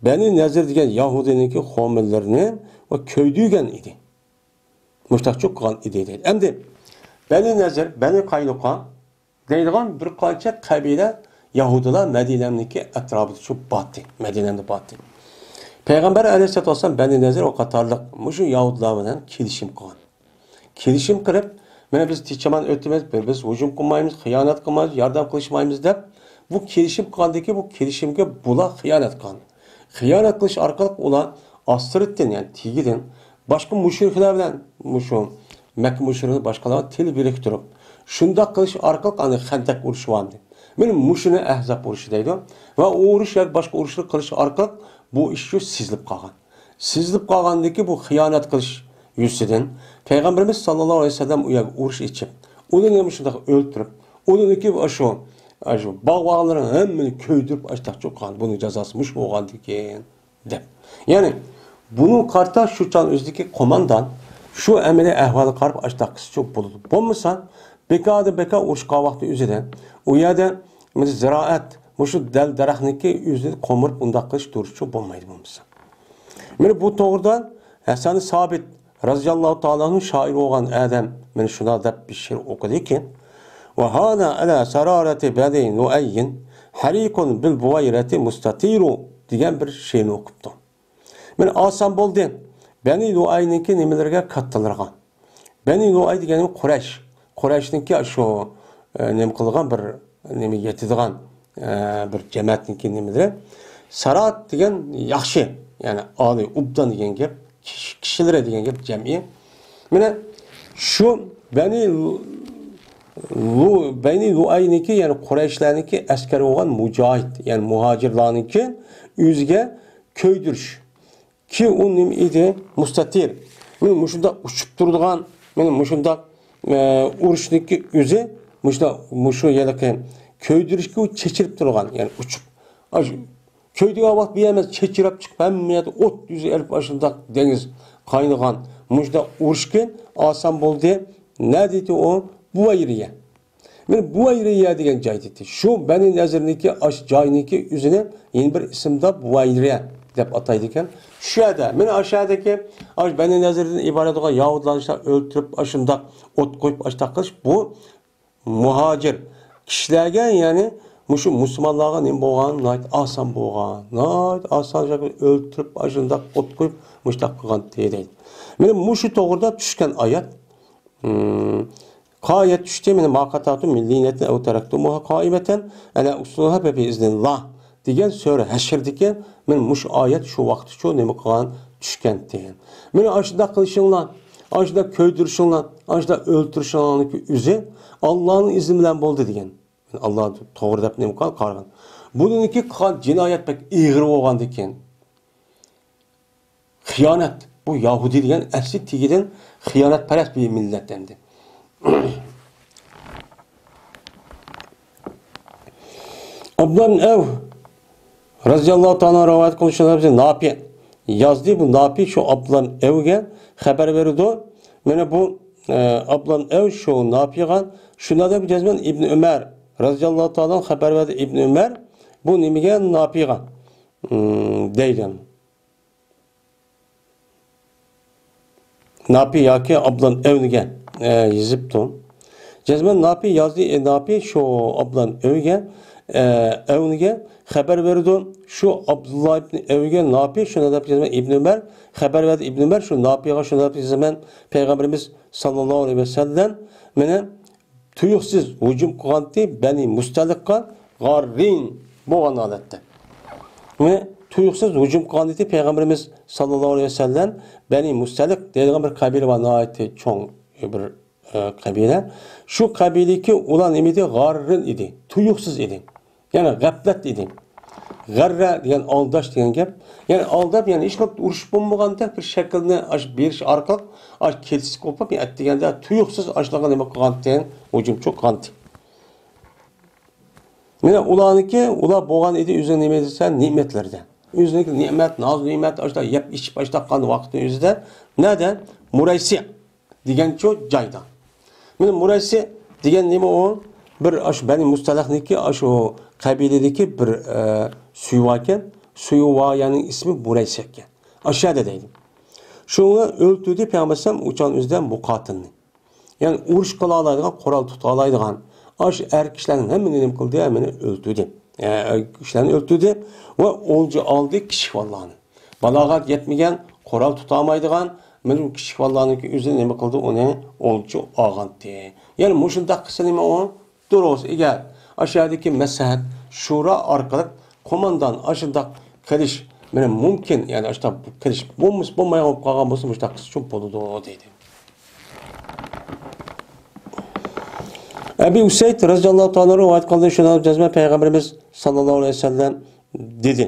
بەنى نەزىر دېگەن يەھۇدىينىڭكى خورمىلىرىنى ۋە كۆيدۈرگەن ئىدى. مۇشتاقچۇ قىلغان ئىدى دەيدۇ. ئەمدى بەنى نەزىر، بەنى قاينۇقا دەيدىغان بىر قانچە قەبىلە يەھۇدىيلار مەدىنەنىڭكى ئەتراپىدا شۇ باتتى، مەدىنەدە باتتى. پەيغەمبەر ئەلەيھىسسالاتۇ ۋەسسالام بەنى نەزىر ۋە قاتارلىق مۇشۇ يەھۇدىيلار بىلەن كېلىشىم قىلغان. كېلىشىم قىلىپ، مانا بىز تىنچ-ئامان ئۆتىمىز، بىر بىز ھۇجۇم قىلمايمىز، خىيانەت قىلمايمىز، ياردەم قىلىشمايمىز دەپ، بۇ كېلىشىم قىلغاندىن كېيىن بۇ كېلىشىمگە بۇلار خىيانەت قىلغان. خىيانەت قىلىش ئارقىلىق ئۇلار ئاستىرتتىن، يەنى تېگىدىن باشقا مۇشرىكلار بىلەن، مۇشۇ مەككە مۇشرىكى باشقىلارغا تىل بىرىكتۈرۈپ، شۇنداق قىلىش ئارقىلىق ئاندىن خەندەق ئۇرۇشى بار ئىدى. مانا مۇشۇنى ئەھزاب ئۇرۇشى دەيدۇ. ۋە ئۇ ئۇرۇش ياكى باشقا ئۇرۇشلار قىلىش ئارقىلىق بۇ ئىش شۇ سېزىلىپ قالغان. سېزىلىپ قالغاندىكى بۇ خىيانەت قىلىش يۈزىسىدىن پەيغەمبىرىمىز ساللاللاھۇ ئەلەيھى ۋەسەللەم ئۇ يەرگە ئۇرۇش ئېچىپ، ئۇنى مۇشۇنداق ئۆلتۈرۈپ، ئۇنىڭكى ئاشۇ، ئاشۇ باغۋانلىرىنىڭ ھەممىنى كۆيدۈرۈپ، ئاشتاق چوققان، بۇنىڭ جازاسى مۇشۇ بولغاندىكىن. دەپ. يەنى بۇنىڭغا قارىتا شۇ چاغ ئۆزىدىكى قوماندان شۇ ئەمەلىي ئەھۋالغا قاراپ ئاشتاق قىلسىچۇ بولىدۇ. بولمىسا، بىكاردىن بىكار ئۇرۇش قىلغان ۋاقتى ئۆزىدە، ئۇ يەردە مانا زىرائەت، مۇشۇ دەل دەرەخنىڭكى ئۆزىنى قومۇرۇپ ئۇنداق قىلىش تۇرۇشچۇ بولمايدۇ بولمىسا. مانا بۇ توغرىدا ھەسەن سابىت رازىياللاھۇ تائالا ئەنھۇ شائىر بولغان ئادەم مانا شۇنداق دەپ بىر شېئىر ئوقۇدىكى، ۋە ھانا ئەلا سارارەتى بەنى نۇئەييىن ھەرىقۇن بىل بۇۋەيرەتى مۇستەتىرۇ دېگەن بىر شېئىرنى ئوقۇپتۇ. مانا ئاسان بولدى. بەنى نۇئەينىڭكى نېمىلىرىگە كاتتىلىرىغا. بەنى نۇئەي دېگەنىم قۇرەيش. قۇرەيشنىڭكى شۇ، ئە، نېمە قىلىدىغان بىر، نېمە يېتىدىغان، ئە، بىر جەمەتنىڭكى نېمىلىرى. سارات دېگەن ياخشى، يەنى ئالىي، ئوبدان دېگەن گەپ، كىش-، كىشىلىرى دېگەن گەپ جەمئىي. مانا شۇ بەنى لۇ-، لۇ-، بەنى لۇئەينىڭكى، يەنى قۇرەيشلەرنىڭكى ئەسكەرى بولغان مۇجاھىد، يەنى مۇھاجىرلارنىڭكى ئۆزىگە كۆيدۈرۈش. كى ئۇ نېمە ئىدى؟ مۇستەتىر. مانا مۇشۇنداق ئۇچۇپ تۇرىدىغان، مانا مۇشۇنداق، ئە، ئۇرۇشنىڭكى ئۆزى مۇشۇنداق، مۇشۇ ھېلىقى كۆيدۈرۈشكە ئۇ چېچىلىپ تۇرغان، يەنى ئۇچۇپ. ئاشۇ كۆيدۈرگەن ۋاقىت بۇ يەر ئەمەس، چېچىراپ چىقىپ، ھەممە يەردە ئوت يۈزى ئېلىپ، ئاشۇنداق دېڭىز قاينىغان، مۇشۇنداق ئۇرۇشكە ئاسان بولدى. نەدىتى ئۇ؟ بۇۋەيرىيە. مانا بۇۋەيرىيە دېگەن جاي دېدى. شۇ بەنى نەزىرنىڭكى ئاشۇ جاينىڭكى ئۆزىنى يەنە بىر ئىسىمدا بۇۋەيرىيە دەپ ئاتايدىكەن. شۇ يەردە، مانا ئاشۇ يەردىكى ئاشۇ بەنى نەزىردىن ئىبارەت بولغان يەھۇدىيلارنى شۇنداق ئۆلتۈرۈپ، ئاشۇنداق ئوت قويۇپ، ئاشۇنداق قىلىش، بۇ مۇھاجىر كىشىلەرگە، يەنى مۇشۇ مۇسۇلمانلارغا نېمە بولغان؟ ناھايىتى ئاسان بولغان. ناھايىتى ئاسان شەكىلدە ئۆلتۈرۈپ، ئاشۇنداق ئوت قويۇپ، مۇشۇنداق قىلغان دەيدۇ. مانا مۇشۇ توغرىدا چۈشكەن ئايەت. مم. قايەت چۈشتى، مانا، ما قەتەئتۇم مىن لىنىيەتىن ئەۋ تەرەكتۇمۇھا قائىمەتەن ئەلا ئۇسۇلىھا فە بىئىزنىللاھ دېگەن سۈرە ھەشردىكى، مانا، مۇشۇ ئايەت شۇ ۋاقىتتا شۇ نېمە قىلغان؟ چۈشكەنتى. مانا، ئاشۇنداق قىلىشىڭلار، ئاشۇنداق كۆيدۈرۈشۈڭلار، ئاشۇنداق ئۆلتۈرۈشۈڭلارنىڭكى ئۆزى ئاللانىڭ ئىزنى بىلەن بولدى دېگەن. ئاللا توغرا دەپ نېمە قىلغان؟ قارىغان. بۇنىڭكى قىلغان جىنايەت بەك ئېغىر بولغاندىكىن، خىيانەت، بۇ يەھۇدىي دېگەن ئەسلى تېگىدىن خىيانەتپەرەس بىر مىللەت ئەمدى. ئابدۇللا ئەۋ رەزىياللاھۇ تائالا رىۋايەت قىلىشىدا بىزگە ناپى يازدى. بۇ ناپى شۇ ئابدۇللا ئەۋگە خەۋەر بېرىدۇ. مانا بۇ، ئە، ئابدۇللا ئەۋ شۇ ناپىغا شۇنداق دەپ جەزمەن ئىبن ئۆمەر رەزىياللاھۇ تائالا خەۋەر بەردى. ئىبن ئۆمەر بۇ نېمىگە ناپىغا، ئىم، دەيدۇ. ناپى ياكى ئابدۇللا ئەۋنىگە، ئە، يېزىپتۇ. جەزمەن ناپى يازدى، ئە، ناپى شۇ ئابدۇللا ئەۋگە، ئە، ئەۋنىگە خەۋەر بېرىدۇ. شۇ ئابدۇللا ئىبن ئەۋگە ناپى شۇنداق دەپ جەزمەن ئىبن ئۆمەر خەۋەر بەردى. ئىبن ئۆمەر شۇ ناپىغا شۇنداق دەپ جەزمەن پەيغەمبىرىمىز ساللاللاھۇ ئەلەيھى ۋەسەللەم مېنى تۇيۇقسىز ھۇجۇم قىلغانتى بەنى مۇستەلىققا غاررىن بولغان ھالەتتە. ۋە تۇيۇقسىز ھۇجۇم قىلغانتى پەيغەمبىرىمىز ساللاللاھۇ ئەلەيھى ۋەسەللەم بەنى مۇستەلىق دەيدىغان بىر قەبىلە بار، ناھايىتى چوڭ بىر، ئە، قەبىلە. شۇ قەبىلىدىكى ئۇلار نېمە ئىدى؟ غاررىن ئىدى، تۇيۇقسىز ئىدى. يەنى غەپلەت ئىدى. غەررە دېگەن ئالداش دېگەن گەپ. يەنى ئالداپ، يەنى ھېچ ۋاقىت ئۇرۇش بولمىغاندا بىر شەكىلنى ئاش بېرىش ئارقىلىق ئاش كېلىشىپ قوپۇپ، ئەتىگەندە تۇيۇقسىز ئاشلىقى نېمە قىلغانتى، ھۇجۇمچۇ قىلغانتى. مانا ئۇلارنىڭكى، ئۇلار بولغان ئىدى ئۆزىنىڭ نېمە دېسە، نېمەتلىرىدە. ئۆزىنىڭكى نېمەت، ناز نېمەت، ئاشتا يەپ ئىچىپ ئاشتا قان ۋاقىتنىڭ ئۆزىدە. نەدە؟ مۇرەيسى دېگەنچۇ جايدا. مانا مۇرەيسى دېگەن نېمە ئۇ؟ بىر ئاشۇ بەنى مۇستەلىقنىڭكى ئاشۇ قەبىلىدىكى بىر، ئە، سۈيۋا ئىكەن. سۈيۋايانىڭ ئىسمى مۇرەيسى ئىكەن. ئاشۇ يەردە دەيدۇ. شۇڭا ئۆلتۈردى پەيغەمبەر ئەلەيھىسسالام ئۇچان ئۆزىدە مۇقاتىلنى. يەنى ئۇرۇش قىلالايدىغان، قورال تۇتالايدىغان، ئاشۇ ئەر كىشىلەرنىڭ ھەممىنى نېمە قىلدى؟ ھەممىنى ئۆلتۈردى. ئە، ئەر كىشىلەرنى ئۆلتۈردى ۋە ئولجا ئالدى كىچىك بالىلارنى. بالاغەت يەتمىگەن، قورال تۇتالمايدىغان، مانا شۇ كىچىك بالىلارنىڭكى ئۆزىنى نېمە قىلدى؟ ئۇنى ئولجا ئالغانتى. يەنى مۇشۇنداق قىلسا نېمە ئۇ؟ دۇرۇس، ئەگەر ئاشۇ يەردىكى مەسلىھەت، شورا ئارقىلىق قوماندان ئاشۇنداق قىلىش مېنى مۇمكىن، يەنى ئاشۇنداق قىلىش بولمىسا، بولمايدىغان بولۇپ قالغان بولسا، مۇشۇنداق قىلسا چوڭ بولىدۇ دەيدۇ. ئەبى ئۇسەيد رەزىياللاھۇ تائالا رىۋايەت قىلدى، شۇنداق جەزمەن پەيغەمبىرىمىز ساللاللاھۇ ئەلەيھى ۋەسەللەم دېدى،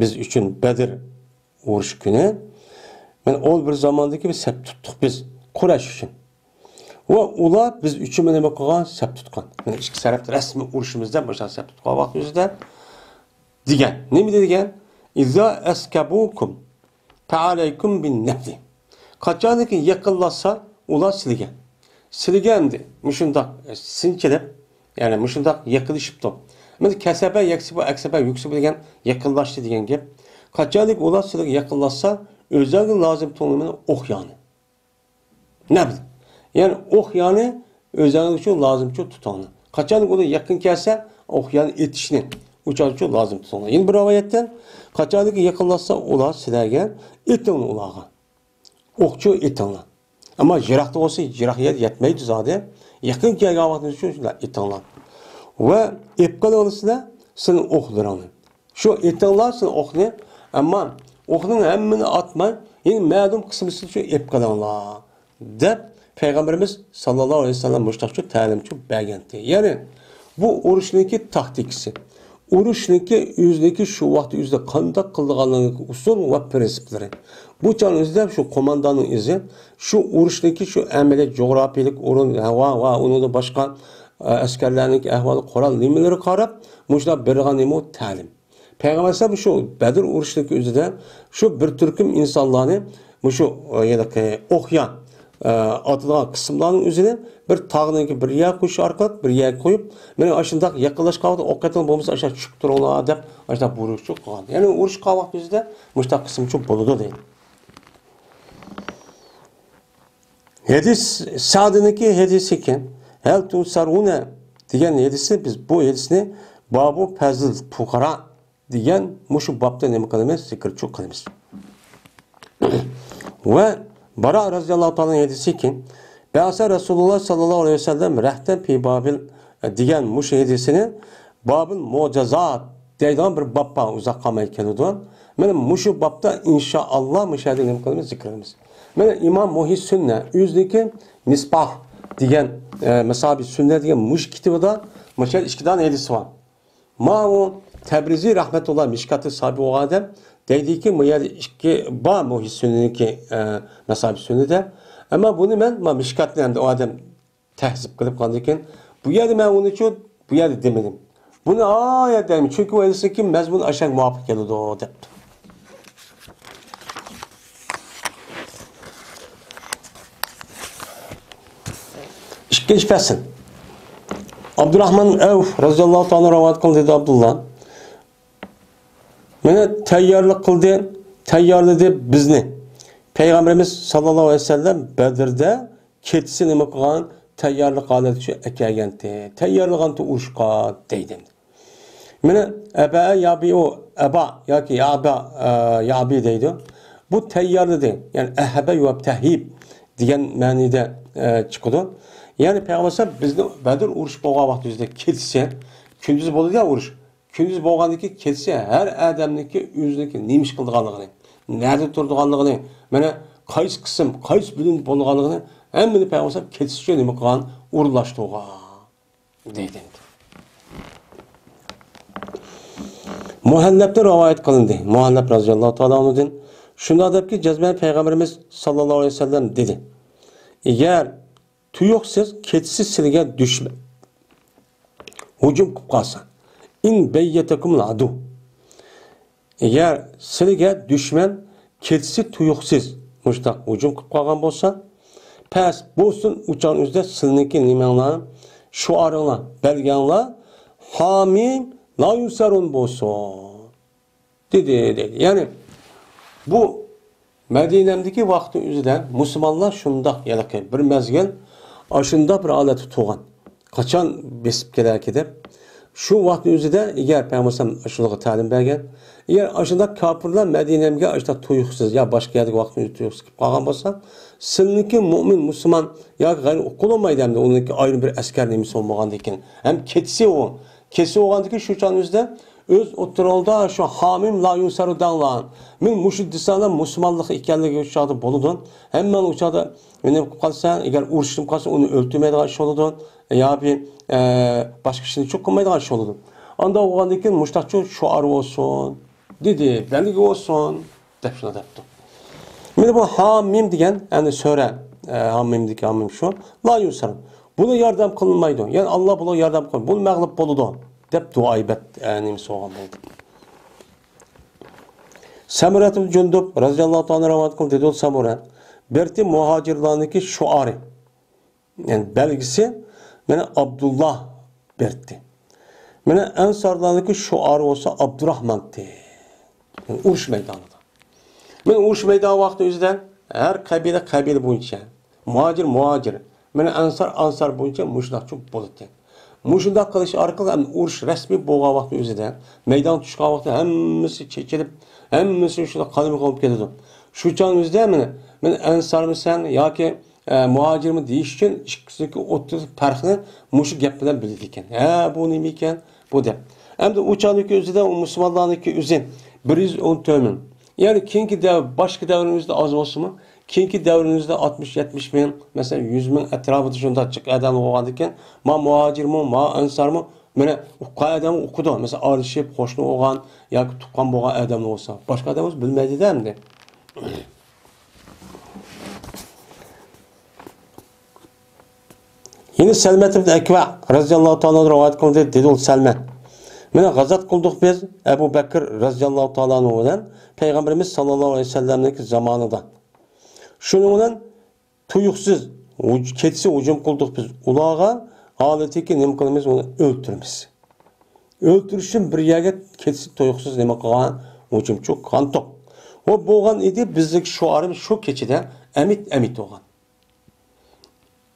بىز ئۈچۈن بەدر ئۇرۇش كۈنى، مانا ئۇ بىر زاماندىكى بىر سەپ تۇتتۇق بىز قۇرەيش ئۈچۈن. ۋە ئۇلار بىز ئۈچۈن مانا نېمە قىلغان؟ سەپ تۇتقان. مانا ئىككى تەرەپ رەسمىي ئۇرۇشىمىزدا مۇشۇنداق سەپ تۇتقان ۋاقتىمىزدا دېگەن. نېمە دېگەن؟ ئىزا ئەسكەبۇكۇم فەئەلەيكۇم بىن نەبلى. قاچانكى يېقىنلاشسا، ئۇلار سىلىگە. سىلىگە ئەمدى مۇشۇنداق سىنچىلىپ، يەنى مۇشۇنداق يېقىنلىشىپتۇ. مانا كەسەبە يەكسىبۇ ئەكسەبە يۈكسىبۇ دېگەن يېقىنلاشتى دېگەن گەپ. قاچانكى ئۇلار سىلىگە يېقىنلاشسا، ئۆزەڭگە لازىم تۇتۇڭلار مانا ئوق يانى. نەبل. يەنى ئوق يانى ئۆزەڭلار ئۈچۈن لازىمچۇ تۇتۇڭلار. قاچانكى ئۇلار يېقىن كەلسە، ئوق يانى ئېتىشنى ئۇچان ئۈچۈن لازىم تۇتۇڭلار. يەنە بىر رىۋايەتتىن، قاچانكى يېقىنلاشسا ئۇلار سىلەرگە، ئېتىڭلار ئۇلارغا. ئوقچۇ ئېتىڭلار. ئەمما يىراقتا بولسا، يىراق يەر يەتمەيدۇ زادى. يېقىن كەلگەن ۋاقتىڭىز ئۈچۈن شۇنداق ئېتىڭلار. ۋە ئېپ قېلىڭلار سىلەر، سىلەرنىڭ ئوقلىرىڭنى. شۇ ئېتىڭلار سىلەر ئوقنى، ئەمما ئوقنىڭ ھەممىنى ئاتماي، يەنە مەلۇم قىسمىسىنى شۇ ئېپ قېلىڭلار، دەپ پەيغەمبىرىمىز ساللاللاھۇ ئەلەيھى ۋەسەللەم مۇشۇنداقچە تەلىمچۇ بەرگەنتى. يەنى بۇ ئۇرۇشنىڭكى تاكتىكىسى، ئۇرۇشنىڭكى ئۆزىنىڭكى شۇ ۋاقىت ئۆزىدە قانداق قىلىدىغانلىقىنىڭ ئۇسۇل ۋە پىرىنسىپلىرى. بۇ چاغنىڭ ئۆزىدە شۇ قومانداننىڭ ئۆزى شۇ ئۇرۇشنىڭكى شۇ ئەمەلىي جۇغراپىيەلىك ئورۇن، ھاۋا ۋە ئۇنىڭدىن باشقا، ئە، ئەسكەرلەرنىڭكى ئەھۋالى، قورال نېمىلىرىگە قاراپ مۇشۇنداق بېرىدىغان نېمە ئۇ؟ تەلىم. پەيغەمبەر ئەلەيھىسسالام شۇ بەدر ئۇرۇشىنىڭكى ئۆزىدە شۇ بىر تۈركۈم ئىنسانلارنى مۇشۇ، ئە، ھېلىقى ئوقيا، ئە، ئاتىدىغان قىسىملارنىڭ ئۆزىنى بىر تاغنىڭكى بىر يەرگە قويۇش ئارقىلىق بىر يەرگە قويۇپ، مانا ئاشۇنداق يېقىنلاشقان ۋاقىتتا ئوق ئېتىڭ، بولمىسا ئاشۇنداق چۈشۈپ تۇرۇڭلار دەپ ئاشۇنداق بۇيرۇقچۇ قىلغان. يەنى ئۇرۇش قىلغان ۋاقتىمىزدا مۇشۇنداق قىسىمچۇ بولىدۇ دەيدۇ. ھەدىس سەئدنىڭكى ھەدىسى ئىكەن. ھەل تۇنسەرۇنە دېگەن ھەدىسى، بىز بۇ ھەدىسنى بابۇ پەزل پۇقارا دېگەن مۇشۇ بابتا نېمە قىلىمىز؟ زىكىرچۇ قىلىمىز. ۋە باراء رەزىياللاھۇ تائالا ھەدىسى ئىكەن. بەئەسە رەسۇلۇللاھ ساللاللاھۇ ئەلەيھى ۋەسەللەم رەھتەن پى بابىل دېگەن مۇشۇ ھەدىسىنى بابىل مۇجازات دەيدىغان بىر باب بار، ئۇزاق قالماي كېلىدۇ. مانا مۇشۇ بابتا ئىنشائاللا مۇشۇ يەردە نېمە قىلىمىز؟ زىكىر قىلىمىز. مانا ئىمام مۇھى سۈننە ئۆزىنىكى مىسباھ دېگەن، ئە، مىسابى سۈننە دېگەن مۇشۇ كىتابىدا مۇشۇ ئىككى دانە ھەدىسى بار. ماۋۇ تەبرىزى رەھمەتۇللا مىشكاتتا ساھىبى بولغان ئادەم دەيدىكى، بۇ يەردە ئىككى بار، بۇ سۈننىنىڭكى، ئە، مەسابى سۈننىدە. ئەمما بۇنى مەن، ما مىشكاتنى ئەمدى ئۇ ئادەم تەھزىپ قىلىپ قالدىكىن، بۇ يەردە مەن ئۇنىچۇ، بۇ يەردە دېمىدىم. بۇنى ئايەت دەيمەن، چۈنكى ئۇ ئېيتسىنكى، مەزمۇن ئاشەك مۇۋاپىق كېلىدۇ، دەپتۇ. ئىككىنچى پەسىل. ئابدۇراھمان ئەۋف رەزىياللاھۇ تائالا رىۋايەت قىلدى، دېدى ئابدۇللا. مانا تەييارلىق قىلدى، تەييارلىدى بىزنى. پەيغەمبىرىمىز ساللاللاھۇ ئەلەيھى ۋەسەللەم بەدىردە كېچىسى نېمە قىلغان؟ تەييارلىق ھالەتكە ئەكەلگەنتى. تەييارلىغانتى ئۇرۇشقا دەيدۇ. مانا ئەبا يابىئۇ، ئەبا ياكى يابا، ئە، يابى دەيدۇ. بۇ تەييارلىدى. يەنى ئەھەبە يۇۋەب تەھيىب دېگەن مەنىدە، ئە، چىقىدۇ. يەنى پەيغەمبەر بىزنى بەدر ئۇرۇش بولغان ۋاقتىمىزدا كېچىسى، كۈندۈز بولىدۇ يا ئۇرۇش. كۈندۈز بولغاندىكى كېچىسى ھەر ئادەمنىڭكى ئۆزىنىڭكى نېمە ئىش قىلىدىغانلىقىنى، نەدە تۇرىدىغانلىقىنى، مانا قايسى قىسىم، قايسى بۆلۈم بولىدىغانلىقىنى ھەممىنى پەيغەمبەر كېچىسىچە نېمە قىلغان؟ ئورۇنلاشتۇرغان دەيدۇ. مۇھەللەپتىن رىۋايەت قىلىندى. مۇھەللەپ رەزىياللاھۇ تائالا ئەنھۇدىن شۇنداق دەپكى، جەزمەن پەيغەمبىرىمىز ساللاللاھۇ ئەلەيھى ۋەسەللەم دېدى، ئەگەر تۇيۇقسىز كېچىسى سىلىگە دۈشمەن ھۇجۇم قىلىپ قالسا، ئىن بەييەتەكۇمۇل ئادۇ. ئەگەر سىلىگە دۈشمەن كېچىسى تۇيۇقسىز مۇشتاق ھۇجۇم قىلىپ قالغان بولسا، پەس بولسۇن ئۇچان ئۆزىدە سىلىنىڭكى نېمەڭلار، شوئارىڭلار، بەلگەڭلار، ھامىم لا يۇنسەرۇن بولسۇن. دېدى، دېدى. يەنى بۇ مەدىنەمدىكى ۋاقىتنىڭ ئۆزىدە مۇسۇلمانلار شۇنداق ھېلىقى بىر مەزگىل ئاشۇنداق بىر ھالەتتە تۇرغان. قاچان بېسىپ كېلەركى دەپ. شۇ ۋاقىتنىڭ ئۆزىدە ئەگەر پەيغەمبەر ئاشۇلارغا تەلىم بەرگەن، ئەگەر ئاشۇنداق كاپىرلار مەدىنەمگە ئاشۇنداق تۇيۇقسىز يا باشقا يەردىكى ۋاقىتنىڭ ئۆزىدە تۇيۇقسىز كېلىپ قالغان بولسا، سىلىنىڭكى مۇئمىن، مۇسۇلمان ياكى غەيرىي ئۇقۇلۇنمايدۇ ئەمدى ئۇنىڭكى ئايرىم بىر ئەسكەر نېمىسى بولمىغاندىكىن. ھەم كېچىسى ئۇ. كېچىسى بولغاندىكىن شۇ چاغنىڭ ئۆزىدە ئۆز ئوتتۇرىڭلاردا شۇ ھامىم لا يۇنسەرۇ دەڭلار. مەن مۇشۇ دېسەڭلار مۇسۇلمانلىق ئىكەنلىكى شۇ چاغدا بولىدۇ. ھەممىڭ ئۇ چاغدا نېمە قىلىپ قالسا، ئەگەر ئۇرۇشۇپ قالسا، ئۇنى ئۆلتۈرمەيدىغان ئىش بولىدۇ. يا بىر، ئە، باشقا ئىشنى چوق قىلمايدىغان ئىش بولىدۇ. ئانداق بولغاندىكىن مۇشتاقچۇ شوئار بولسۇن، دېدى، بەلگە بولسۇن، دەپ شۇنداق دەپتۇ. مانا بۇ ھامىم دېگەن، يەنى سۈرە، ئە، ھامىمدىكى ھامىم شۇ. لا يۇنسەرۇ. بۇنى ياردەم قىلمايدۇ. يەنى ئاللا بۇنىڭغا ياردەم قىلمايدۇ. بۇ مەغلۇپ بولىدۇ، دەپ دۇئا ئىبەت، ئە، نېمىسى بولغان بولدى. سەمۇرەتۇل جۇندۇب رەزىياللاھۇ تائالا رىۋايەت قىلدى، دېدى سەمۇرە. بىرتى مۇھاجىرلارنىڭكى شوئارى. يەنى بەلگىسى، مانا ئابدۇللا بەردى. مانا ئەنسارلارنىڭكى شوئارى بولسا ئابدۇراھمانتى. يەنى ئۇرۇش مەيدانىدا. مانا ئۇرۇش مەيدانى ۋاقتى ئۆزىدە ھەر قەبىلە قەبىلە بويىچە، مۇھاجىر مۇھاجىر، مانا ئەنسار ئەنسار بويىچە مۇشۇنداقچە بولىدىكەن. مۇشۇنداق قىلىش ئارقىلىق ئەمدى ئۇرۇش رەسمىي بولغان ۋاقتى ئۆزىدە، مەيدانغا چۈشكەن ۋاقتى ھەممىسى چېچىلىپ، ھەممىسى شۇنداق قانمىقان بولۇپ كېتىدۇ. شۇ چاغنىڭ ئۆزىدە مانا، مانا ئەنسارمۇ سەن ياكى ئە، مۇھاجىرمۇ دېيىش ئۈچۈن ئىككىسىنىڭكى ئوتتۇرىدىكى پەرقنى مۇشۇ گەپ بىلەن بىلىدىكەن. ھە، بۇ نېمە ئىكەن؟ بۇ دەپ. ئەمدى ئۇ چاغدىكى ئۆزىدە ئۇ مۇسۇلمانلارنىڭكى ئۆزى بىر يۈز ئون تۆت مىڭ. يەنى كېيىنكى دەۋر، باشقا دەۋرىمىزدە ئاز بولسىمۇ، كېيىنكى دەۋرىمىزدە ئاتمىش، يەتمىش مىڭ، مەسىلەن، يۈز مىڭ ئەتراپىدا شۇنداق جىق ئادەم بولغاندىكىن، ما مۇھاجىرمۇ، ما ئەنسارمۇ، مانا ئۇققان ئادەم ئۇقىدۇ. مەسىلەن، ئارىلىشىپ، قوشنا بولغان ياكى تۇغقان بولغان ئادەم بولسا، باشقا ئادەم بولسا بىلمەيدۇ-دە ئەمدى. يەنە سەلمەت ئىبن ئەكۋە رەزىياللاھۇ تائالا ئەنھۇ رىۋايەت قىلدى، دېدى ئۇ سەلمەت. مانا غازات قىلدۇق بىز ئەبۇ بەكىر رەزىياللاھۇ تائالا ئەنھۇ بىلەن پەيغەمبىرىمىز ساللاللاھۇ ئەلەيھى ۋەسەللەمنىڭكى زامانىدا. شۇنىڭ بىلەن تۇيۇقسىز ھۇج-، كېچىسى ھۇجۇم قىلدۇق بىز ئۇلارغا، ھالىتىكى نېمە قىلىمىز، ئۇنى ئۆلتۈرىمىز. ئۆلتۈرۈش ئۈچۈن بىر يەرگە كېچىسى تۇيۇقسىز نېمە قىلغان، ھۇجۇم چوققانتۇق. ئۇ بولغان ئىدى، بىزنىڭكى شوئارىمىز شۇ كېچىدە ئەمىت، ئەمىت بولغان.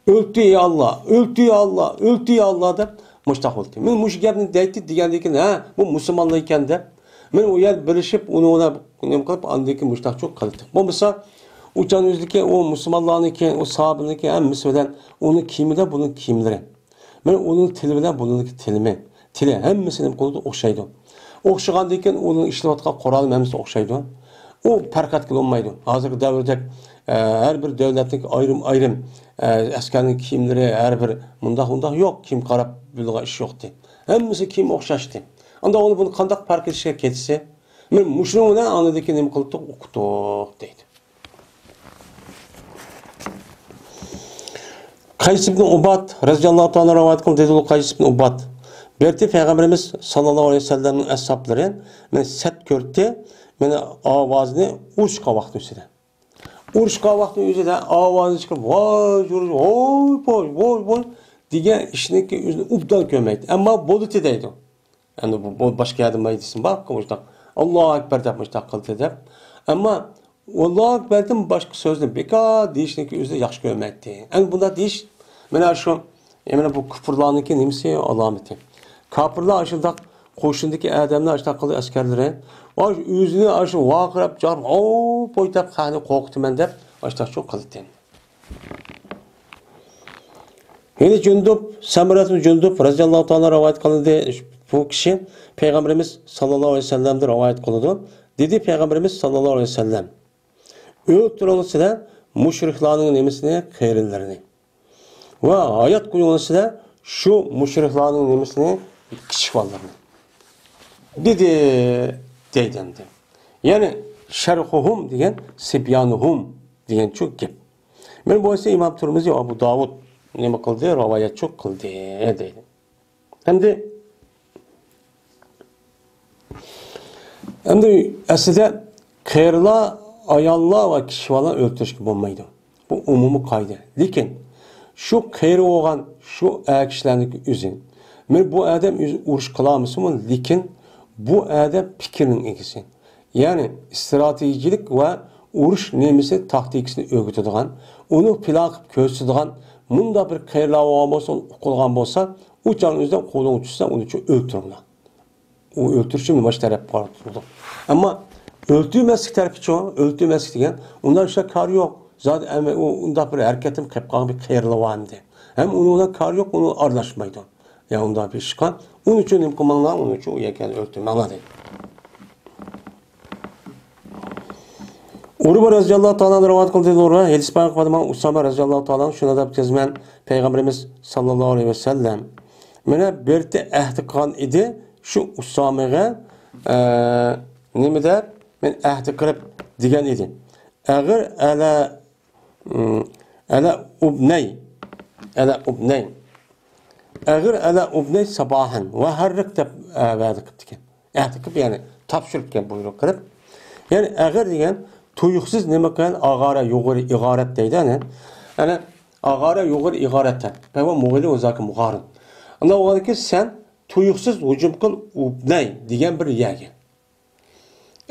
ئۆلتۈر يا ئاللا، ئۆلتۈر يا ئاللا، ئۆلتۈر يا ئاللا دەپ مۇشتاق بولدى. مەن مۇشۇ گەپنى دەيتتى دېگەندىن كېيىن، ھە، بۇ مۇسۇلمانلار ئىكەن دەپ، مەن ئۇ يەر بىلىشىپ، ئۇنى، ئۇنى نېمە قىلىپ، ئاندىن كېيىن مۇشتاق چوق قىلدى. بولمىسا، ئۇ چاغنىڭ ئۆزىدىكى ئۇ مۇسۇلمانلارنىڭكى، ئۇ ساھابىلەرنىڭكى ھەممىسى بىلەن ئۇنىڭ كىيىمىدە بۇنىڭ كىيىملىرى. مانا ئۇنىڭ تىلى بىلەن بۇنىڭكى تىلىمى، تىلى ھەممىسى نېمە قىلىدۇ؟ ئوخشايدۇ. ئوخشىغاندىن كېيىن ئۇنىڭ ئىشلەۋاتقان قورالى ھەممىسى ئوخشايدۇ. ئۇ پەرق ئەتكىلى بولمايدۇ. ھازىرقى دەۋردەك، ئە، ھەر بىر دۆلەتنىڭ ئايرىم-ئايرىم، ئە، ئەسكەرنىڭ كىيىملىرى، ھەر بىر مۇنداق-مۇنداق يوق، كىيىم قاراپ بىلىدىغان ئىش يوقتى. ھەممىسى كىيىم ئوخشاشتى. ئاندا ئۇنى بۇنى قانداق پەرق ئېتىشكە كەتسە؟ مەن مۇشۇنىڭ بىلەن ئاندىكى نېمە قىلدۇق، ئۇقتۇق دەيدۇ. قەيس ئىبن ئۇباد رەزىياللاھۇ تائالا رىۋايەت قىلدى، دېدى قەيس ئىبن ئۇباد. بىر پەيغەمبىرىمىز ساللاللاھۇ ئەلەيھى ۋەسەللەمنىڭ ئەسھابلىرى مەن سەت كۆردى، مېنى ئاۋازىنى ئۇرۇشقان ۋاقتى ئۆزىدە. ئۇرۇشقان ۋاقتى ئۆزىدە ئاۋازىنى چىقىرىپ، ۋاي جۇرۇش، ۋاي پوي، ۋاي ۋاي دېگەن ئىشنىكى ئۆزىنى ئوبدان كۆرمەيتتى. ئەمما بولدى دەيدۇ. ئەمدى بۇ، بۇ باشقا يەردىن مايدىسىمۇ بار، مۇشتاق، «ئاللاھۇ ئەكبەر» دەپ مۇشتاق قىلدى دەپ. ئەمما «ئاللاھۇ ئەكبەردىن» باشقا سۆزنى بىكار دېيىشنىكى ئۆزىنى ياخشى كۆرمەيتتى. ئەمدى بۇنداق دېيىش، مانا شۇ، مانا بۇ كۇپۇرلارنىڭكى نېمىسى، ئالامىتى. كاپىرلار ئاشۇنداق قوشۇندىكى ئادەملەر ئاشۇنداق قىلدى ئەسكەرلىرى. ئاشۇ ئۆزىنى ئاشۇ ۋارقىراپ چاقىرىپ، «ھو، پوي» دەپ خەقنى قورقۇتىمەن دەپ ئاشۇنداق شۇ قىلدى. يەنە جۇندۇب، سەمرەتۇل جۇندۇب رەزىياللاھۇ تائالا رىۋايەت قىلىندى. بۇ كىشى پەيغەمبىرىمىز ساللاللاھۇ ئەلەيھى ۋەسەللەمدىن رىۋايەت قىلىدۇ. دېدى پەيغەمبىرىمىز ساللاللاھۇ ئەلەيھى ۋەسەللەم، «ئۆلتۈرۈڭ سىلەر مۇشرىكلارنىڭ نېمىسىنى، قېرىلىرىنى ۋە ھايات قويۇڭ سىلەر شۇ مۇشرىكلارنىڭ نېمىسىنى، كىچىك بالىلىرىنى» دېدى، دەيدۇ ئەمدى. يەنى شەرخۇھۇم دېگەن سىبيانۇھۇم دېگەنچۇ گەپ. مەن بولسا ئىمام تۇرمۇزى، ئەبۇ داۋۇد نېمە قىلدى؟ رىۋايەتچۇ قىلدى دەيدۇ. ئەمدى، ئەمدى ئەسلىدە قېرىلار، ئاياللار ۋە كىچىك بالىلارنى ئۆلتۈرۈشكە بولمايدۇ. بۇ ئومۇمىي قائىدە. لېكىن شۇ قېرى بولغان شۇ ئەر كىشىلەرنىڭكى ئۆزى، مەن بۇ ئادەم ئۆزى ئۇرۇش قىلالمىسىمۇ، لېكىن بۇ ئادەم پىكىرنىڭ ئىگىسى. يەنى ئىستراتېگىيەلىك ۋە ئۇرۇش نېمىسى تاكتىكىسىنى ئۆگىتىدىغان، ئۇنى پىلان قىلىپ كۆرسىتىدىغان مۇنداق بىر قېرىلار بولغان بولسا، ئۇنى ئۇقۇلغان بولسا، ئۇ چاغنىڭ ئۆزىدە قولىغا چۈشسە، ئۇنى ئۆلتۈرۈڭلار. ئۇ ئۆلتۈرۈشنى مانا شۇ تەرەپ قارىتىدۇ. ئەمما ئۆلتۈرمەسلىك تەرىپىچۇ، ئۆلتۈرمەسلىك دېگەن، ئۇنداق ئىشلار كارى يوق. زادى ئەمما ئۇ ئۇنداق بىر ھەرىكەتتىن قېلىپ قالغان بىر قېرىلار بار ئەمدى. ھەم ئۇنىڭ بىلەن كارى يوق، ئۇنى ئارىلاشمايدۇ. يا ئۇنداق بىر ئىش چىققان، ئۇنىڭ ئۈچۈن نېمە قىلماڭلار، ئۇنىڭ ئۈچۈن ئۇ يەرگە ئۆلتۈرمەڭلار دەيدۇ. ئۇرۋا رەزىياللاھۇ تائالا ئەنھۇ رىۋايەت قىلدى، ئۇرۋا، ھەدىس بايان قىلىدىغان ئۇسامە رەزىياللاھۇ تائالا ئەنھۇ شۇنداق دەپ تېزمەن پەيغەمبىرىمىز ساللاللاھۇ ئەلەيھى ۋەسەللەم مانا بىر ئەھدى قىلغان ئىدى، شۇ ئۇسامىغا، ئە، نېمە دەپ، مەن ئەھدى قىلىپ دېگەن ئىدى. ئەغىر ئەلە، ئەلە ئۇبنەي، ئەلە ئۇبنەي. ئەغىر ئەلە ئۇبنەي ساباھەن ۋە ھەررىك دەپ، ئە، ۋەدە قىپتىكەن. ئەھدى قىپ، يەنى تاپشۇرۇپكەن، بۇيرۇق قىلىپ. يەنى ئەغىر دېگەن تۇيۇقسىز نېمە قىلغان، ئاغارە يۇغىرى ئىغارەت دەيدۇ، ئەنە. ئەنە ئاغارە يۇغىرى ئىغارەتەن. پەيۋا مۇغىلى ئۆزاكى مۇغارىن. ئانداق بولغاندىكىن سەن تۇيۇقسىز ھۇجۇم قىل، ئۇبنەي دېگەن بىر يەرگە.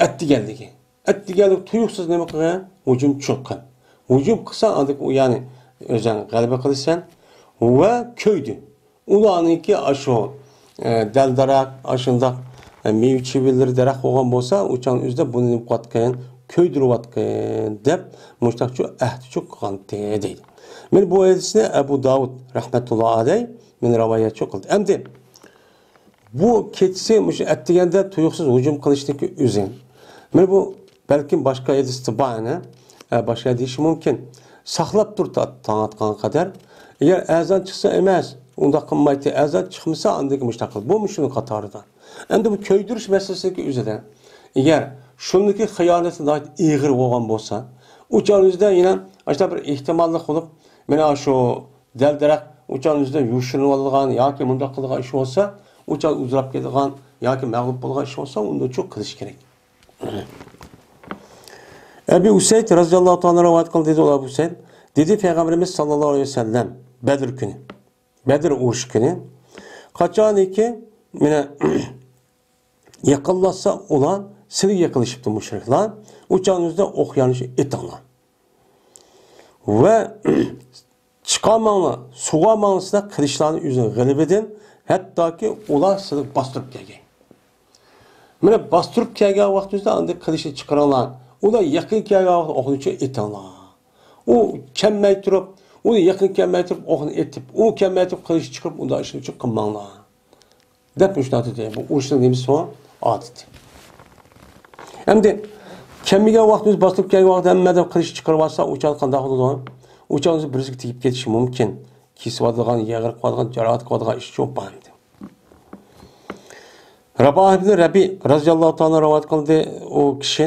ئەتىگەنلىكى. ئەتىگەنلىك تۇيۇقسىز نېمە قىلغان؟ ھۇجۇم چىققان. ھۇجۇم قىلسا، ئاندىن ئۇ يەنى ئۆزۈڭ غەلىبە قىلىسەن. ۋە كۆيدى. ئۇلارنىڭكى ئاشۇ، ئە، دەل-دەرەخ، ئاشۇنداق، ئە، مېۋە چىۋىنلىرى دەرەخ بولغان بولسا، ئۇ چاغنىڭ ئۆزىدە بۇنى نېمە قىلىۋاتقان؟ كۆيدۈرۈۋاتقان دەپ، مۇشۇنداقچۇ ئەھدىچۇ قىلغانتى دەيدۇ. مانا بۇ ھەدىسنى ئەبۇ داۋۇد رەھمەتۇللا ئەلەيھ مانا رىۋايەتچۇ قىلدى. ئەمدى بۇ كېچىسى مۇشۇ ئەتىگەندە تۇيۇقسىز ھۇجۇم قىلىشنىڭكى ئۆزى. مانا بۇ بەلكىم باشقا ھەدىستە بار ئەنە. ئە، باشقا دېيىشى مۇمكىن. ساقلاپ تۇر تا-، تاڭ ئاتقانغا قەدەر. ئەگەر ئەزان چىقسا ئەمەس، ئۇنداق قىلمايتتى. ئەزان چىقمىسا ئاندىن كېيىن مۇشۇنداق قىل. بۇ مۇشۇنىڭ قاتارىدا. ئەمدى بۇ كۆيدۈرۈش مەسىلىسىنىڭكى ئۆزىدە. ئەگەر شۇنىڭكى خىيانىتى ناھايىتى ئېغىر بولغان بولسا، ئۇ چاغنىڭ ئۆزىدە يەنە ئاشۇنداق بىر ئېھتىماللىق بولۇپ، مانا شۇ دەل-دەرەخ ئۇ چاغنىڭ ئۆزىدە يوشۇرۇنۇۋالىدىغان ياكى مۇنداق قىلىدىغان ئىش بولسا، ئۇ چاغ ئۇزىراپ كېتىدىغان ياكى مەغلۇپ بولىدىغان ئىش بولسا، ئۇندىچۇ قىلىش كېرەك. ئەبى ئۇسەيد رەزىياللاھۇ تائالا رىۋايەت قىلدى، دېدى ئۇ ئەبۇ ئۇسەيد، دېدى پەيغەمبىرىمىز ساللاللاھۇ ئەلەيھى ۋەسەللەم، بەدر كۈنى، بەدر ئۇرۇشى كۈنى، قاچانكى، مانا، يېقىنلاشسا ئۇلار، سىلىگە يېقىنلىشىپتۇ مۇشرىكلار، ئۇ چاغنىڭ ئۆزىدە ئوق يانىشى ئېتىڭلار. ۋە چىقارماڭلار، سوغۇرماڭلار سىلەر قىلىچلارنى ئۆزىنىڭ غېلىبىدىن، ھەتتاكى ئۇلار سىلىگە باستۇرۇپ كەلگەن. مانا باستۇرۇپ كەلگەن ۋاقتىڭىزدا ئاندىن قىلىچنى چىقىرىڭلار. ئۇلار يېقىن كەلگەن ۋاقىتتا ئوقنى ئېتىڭلار. ئۇ كەلمەي تۇرۇپ، ئۇ يېقىن كەلمەي تۇرۇپ، ئوقنى ئېتىپ، ئۇ كەلمەي تۇرۇپ، قىلىچنى چىقىرىپ، ئۇنداق ئىشنى قىلماڭلار. دەپ مۇشۇنداق دېدى. بۇ ئۇرۇشنىڭ نېمىسى ئۇ؟ ئادىتى. ئەمدى كەلمىگەن ۋاقتىمىز، باستۇرۇپ كەلگەن ۋاقىت ھەممە ئادەم قىلىچ چىقىرىۋاتسا، ئۇ چاغدا قانداق بولىدۇ؟ ئۇ چاغدا بىرسىگە تېگىپ كېتىشى مۇمكىن. كېسىۋاتىدىغان، يېغىرىپ قالىدىغان، جاراھەت قىلىدىغان ئىش شۇ بار ئەمدى. راباھ ئىبن رەبىئە رەزىياللاھۇ تائالا رىۋايەت قىلدى، ئۇ كىشى،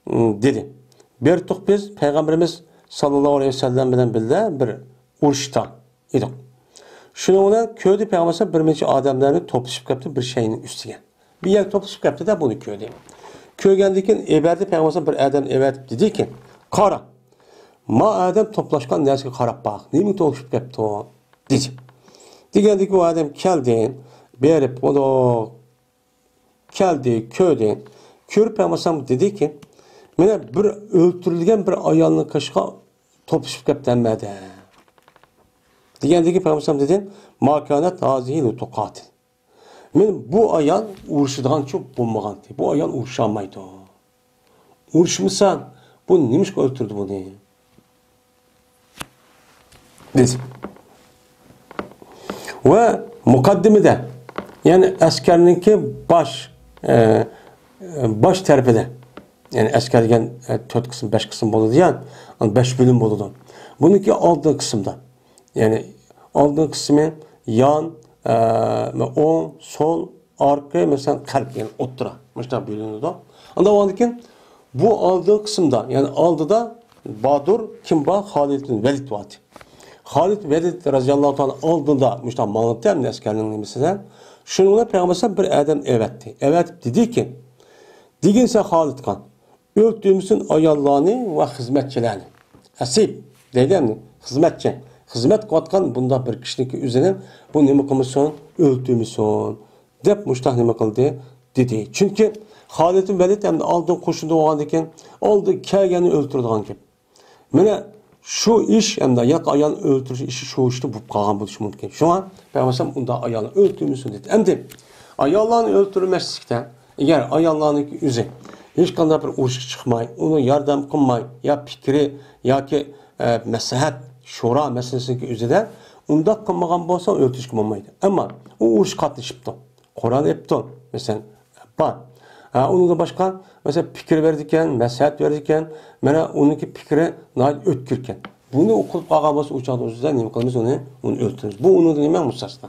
م، دېدى، بېرىتتۇق بىز پەيغەمبىرىمىز ساللاللاھۇ ئەلەيھى ۋەسەللەم بىلەن بىللە بىر ئۇرۇشتا ئىدۇق. شۇنىڭ بىلەن كۆردى پەيغەمبەر بىر نەچچە ئادەملەرنى توپلىشىپ كەپتۇ بىر شەينىڭ ئۈستىگە. بىر يەرگە توپلىشىپ كەپتۇ-دە، بۇنى كۆردى. كۆرگەندىن كېيىن ئەۋەتتى پەيغەمبەر بىر ئادەم ئەۋەتىپ دېدىكى، قارا، ما ئادەم توپلاشقان نەرسىگە قاراپ باق، نېمىگە توپلىشىپ كەپتۇ؟ دېدى. دېگەندىكى ئۇ ئادەم كەلدى، بېرىپ، ئۇنى كەلدى، كۆردى. كۆرۈپ پەيغەمبەر دېدىكى، مانا بىر ئۆلتۈرۈلگەن بىر ئايالنىڭ قېشىغا توپلىشىپ كەپتۇ ھەممە ئادەم. دېگەندىكى پەيغەمبەر دېدى، ما كانت ھازىھى لتقاتل. مانا بۇ ئايال ئۇرۇشىدىغانچۇ بولمىغانتى. بۇ ئايال ئۇرۇشالمايدۇ. ئۇرۇشمىسا، بۇ نېمىشقا ئۆلتۈردى بۇنى؟ دېدى. ۋە مۇقەددىمىدە، يەنى ئەسكەرنىڭكى باش، ئە، باش تەرىپىدە، يەنى ئەسكەر دېگەن، ئە، تۆت قىسىم، بەش قىسىم بولىدۇ يا، بەش بۆلۈم بولىدۇ. بۇنىڭكى ئالدىنقى قىسىمدا، يەنى ئالدىنقى قىسمى يان، ئە، ئوڭ، سول، ئارقا، مەسىلەن، قەلب، يەنى ئوتتۇرا. مۇشۇنداق بۆلۈنىدۇ. ئاندىن كېيىن بۇ ئالدىنقى قىسىمدا، يەنى ئالدىدا بادۇر، كىم بار؟ خالىد بىن ۋەلىد بار. خالىد ۋەلىد رەزىياللاھۇ تائالا ئالدىدا مۇشۇنداق ماڭاتتى، ھەمدە ئەسكەرنىڭ نېمىسىدە. شۇنىڭ بىلەن پەيغەمبەر بىر ئادەم ئەۋەتتى. ئەۋەتىپ دېدىكى، دېگىن سەن خالىدقا، ئۆلتۈرمىسۇن ئاياللارنى ۋە خىزمەتچىلەرنى. ئەسىر دەيدۇ ئەمدى، خىزمەتچى. خىزمەت قىلىۋاتقان بۇنداق بىر كىشىنىڭكى ئۆزىنى بۇ نېمە قىلمىسۇن؟ ئۆلتۈرمىسۇن، دەپ مۇشۇنداق نېمە قىلدى، دېدى. چۈنكى خالىد بىن ۋەلىد ئەمدى ئالدىن قوشۇندا بولغاندىكىن، ئالدىن كەلگەننى ئۆلتۈرىدىغان گەپ. مانا شۇ ئىش ئەمدى ياق ئايال ئۆلتۈرۈش ئىشى شۇ ئىشتا بولۇپ قالغان بولۇشى مۇمكىن. شۇڭا پەيغەمبەر ئۇنداق ئايالنى ئۆلتۈرمىسۇن دېدى. ئەمدى ئاياللارنى ئۆلتۈرمەسلىكتە، ئەگەر ئاياللارنىڭكى ئۆزى ھېچقانداق بىر ئۇرۇشقا چىقماي، ئۇنى ياردەم قىلماي، يا پىكرى ياكى، ئە، مەسلىھەت، شورا مەسىلىسىنىڭكى ئۆزىدە ئۇنداق قىلمىغان بولسا ئۆلتۈرۈشكە بولمايدۇ. ئەمما ئۇ ئۇرۇشقا قاتنىشىپتۇ. قورال ئېپتۇ، مەسىلەن، بار. ھە، ئۇنىڭدىن باشقا، مەسىلەن، پىكىر بېرىدىكەن، مەسلىھەت بېرىدىكەن، مانا ئۇنىڭكى پىكرى ناھايىتى ئۆتكۈركەن. بۇنى ئۇقۇلۇپ قالغان بولسا، ئۇ چاغدا ئۆزىدە نېمە قىلىمىز ئۇنى؟ ئۇنى ئۆلتۈرىمىز. بۇ ئۇنىڭدىن نېمە؟ مۇستەسنا.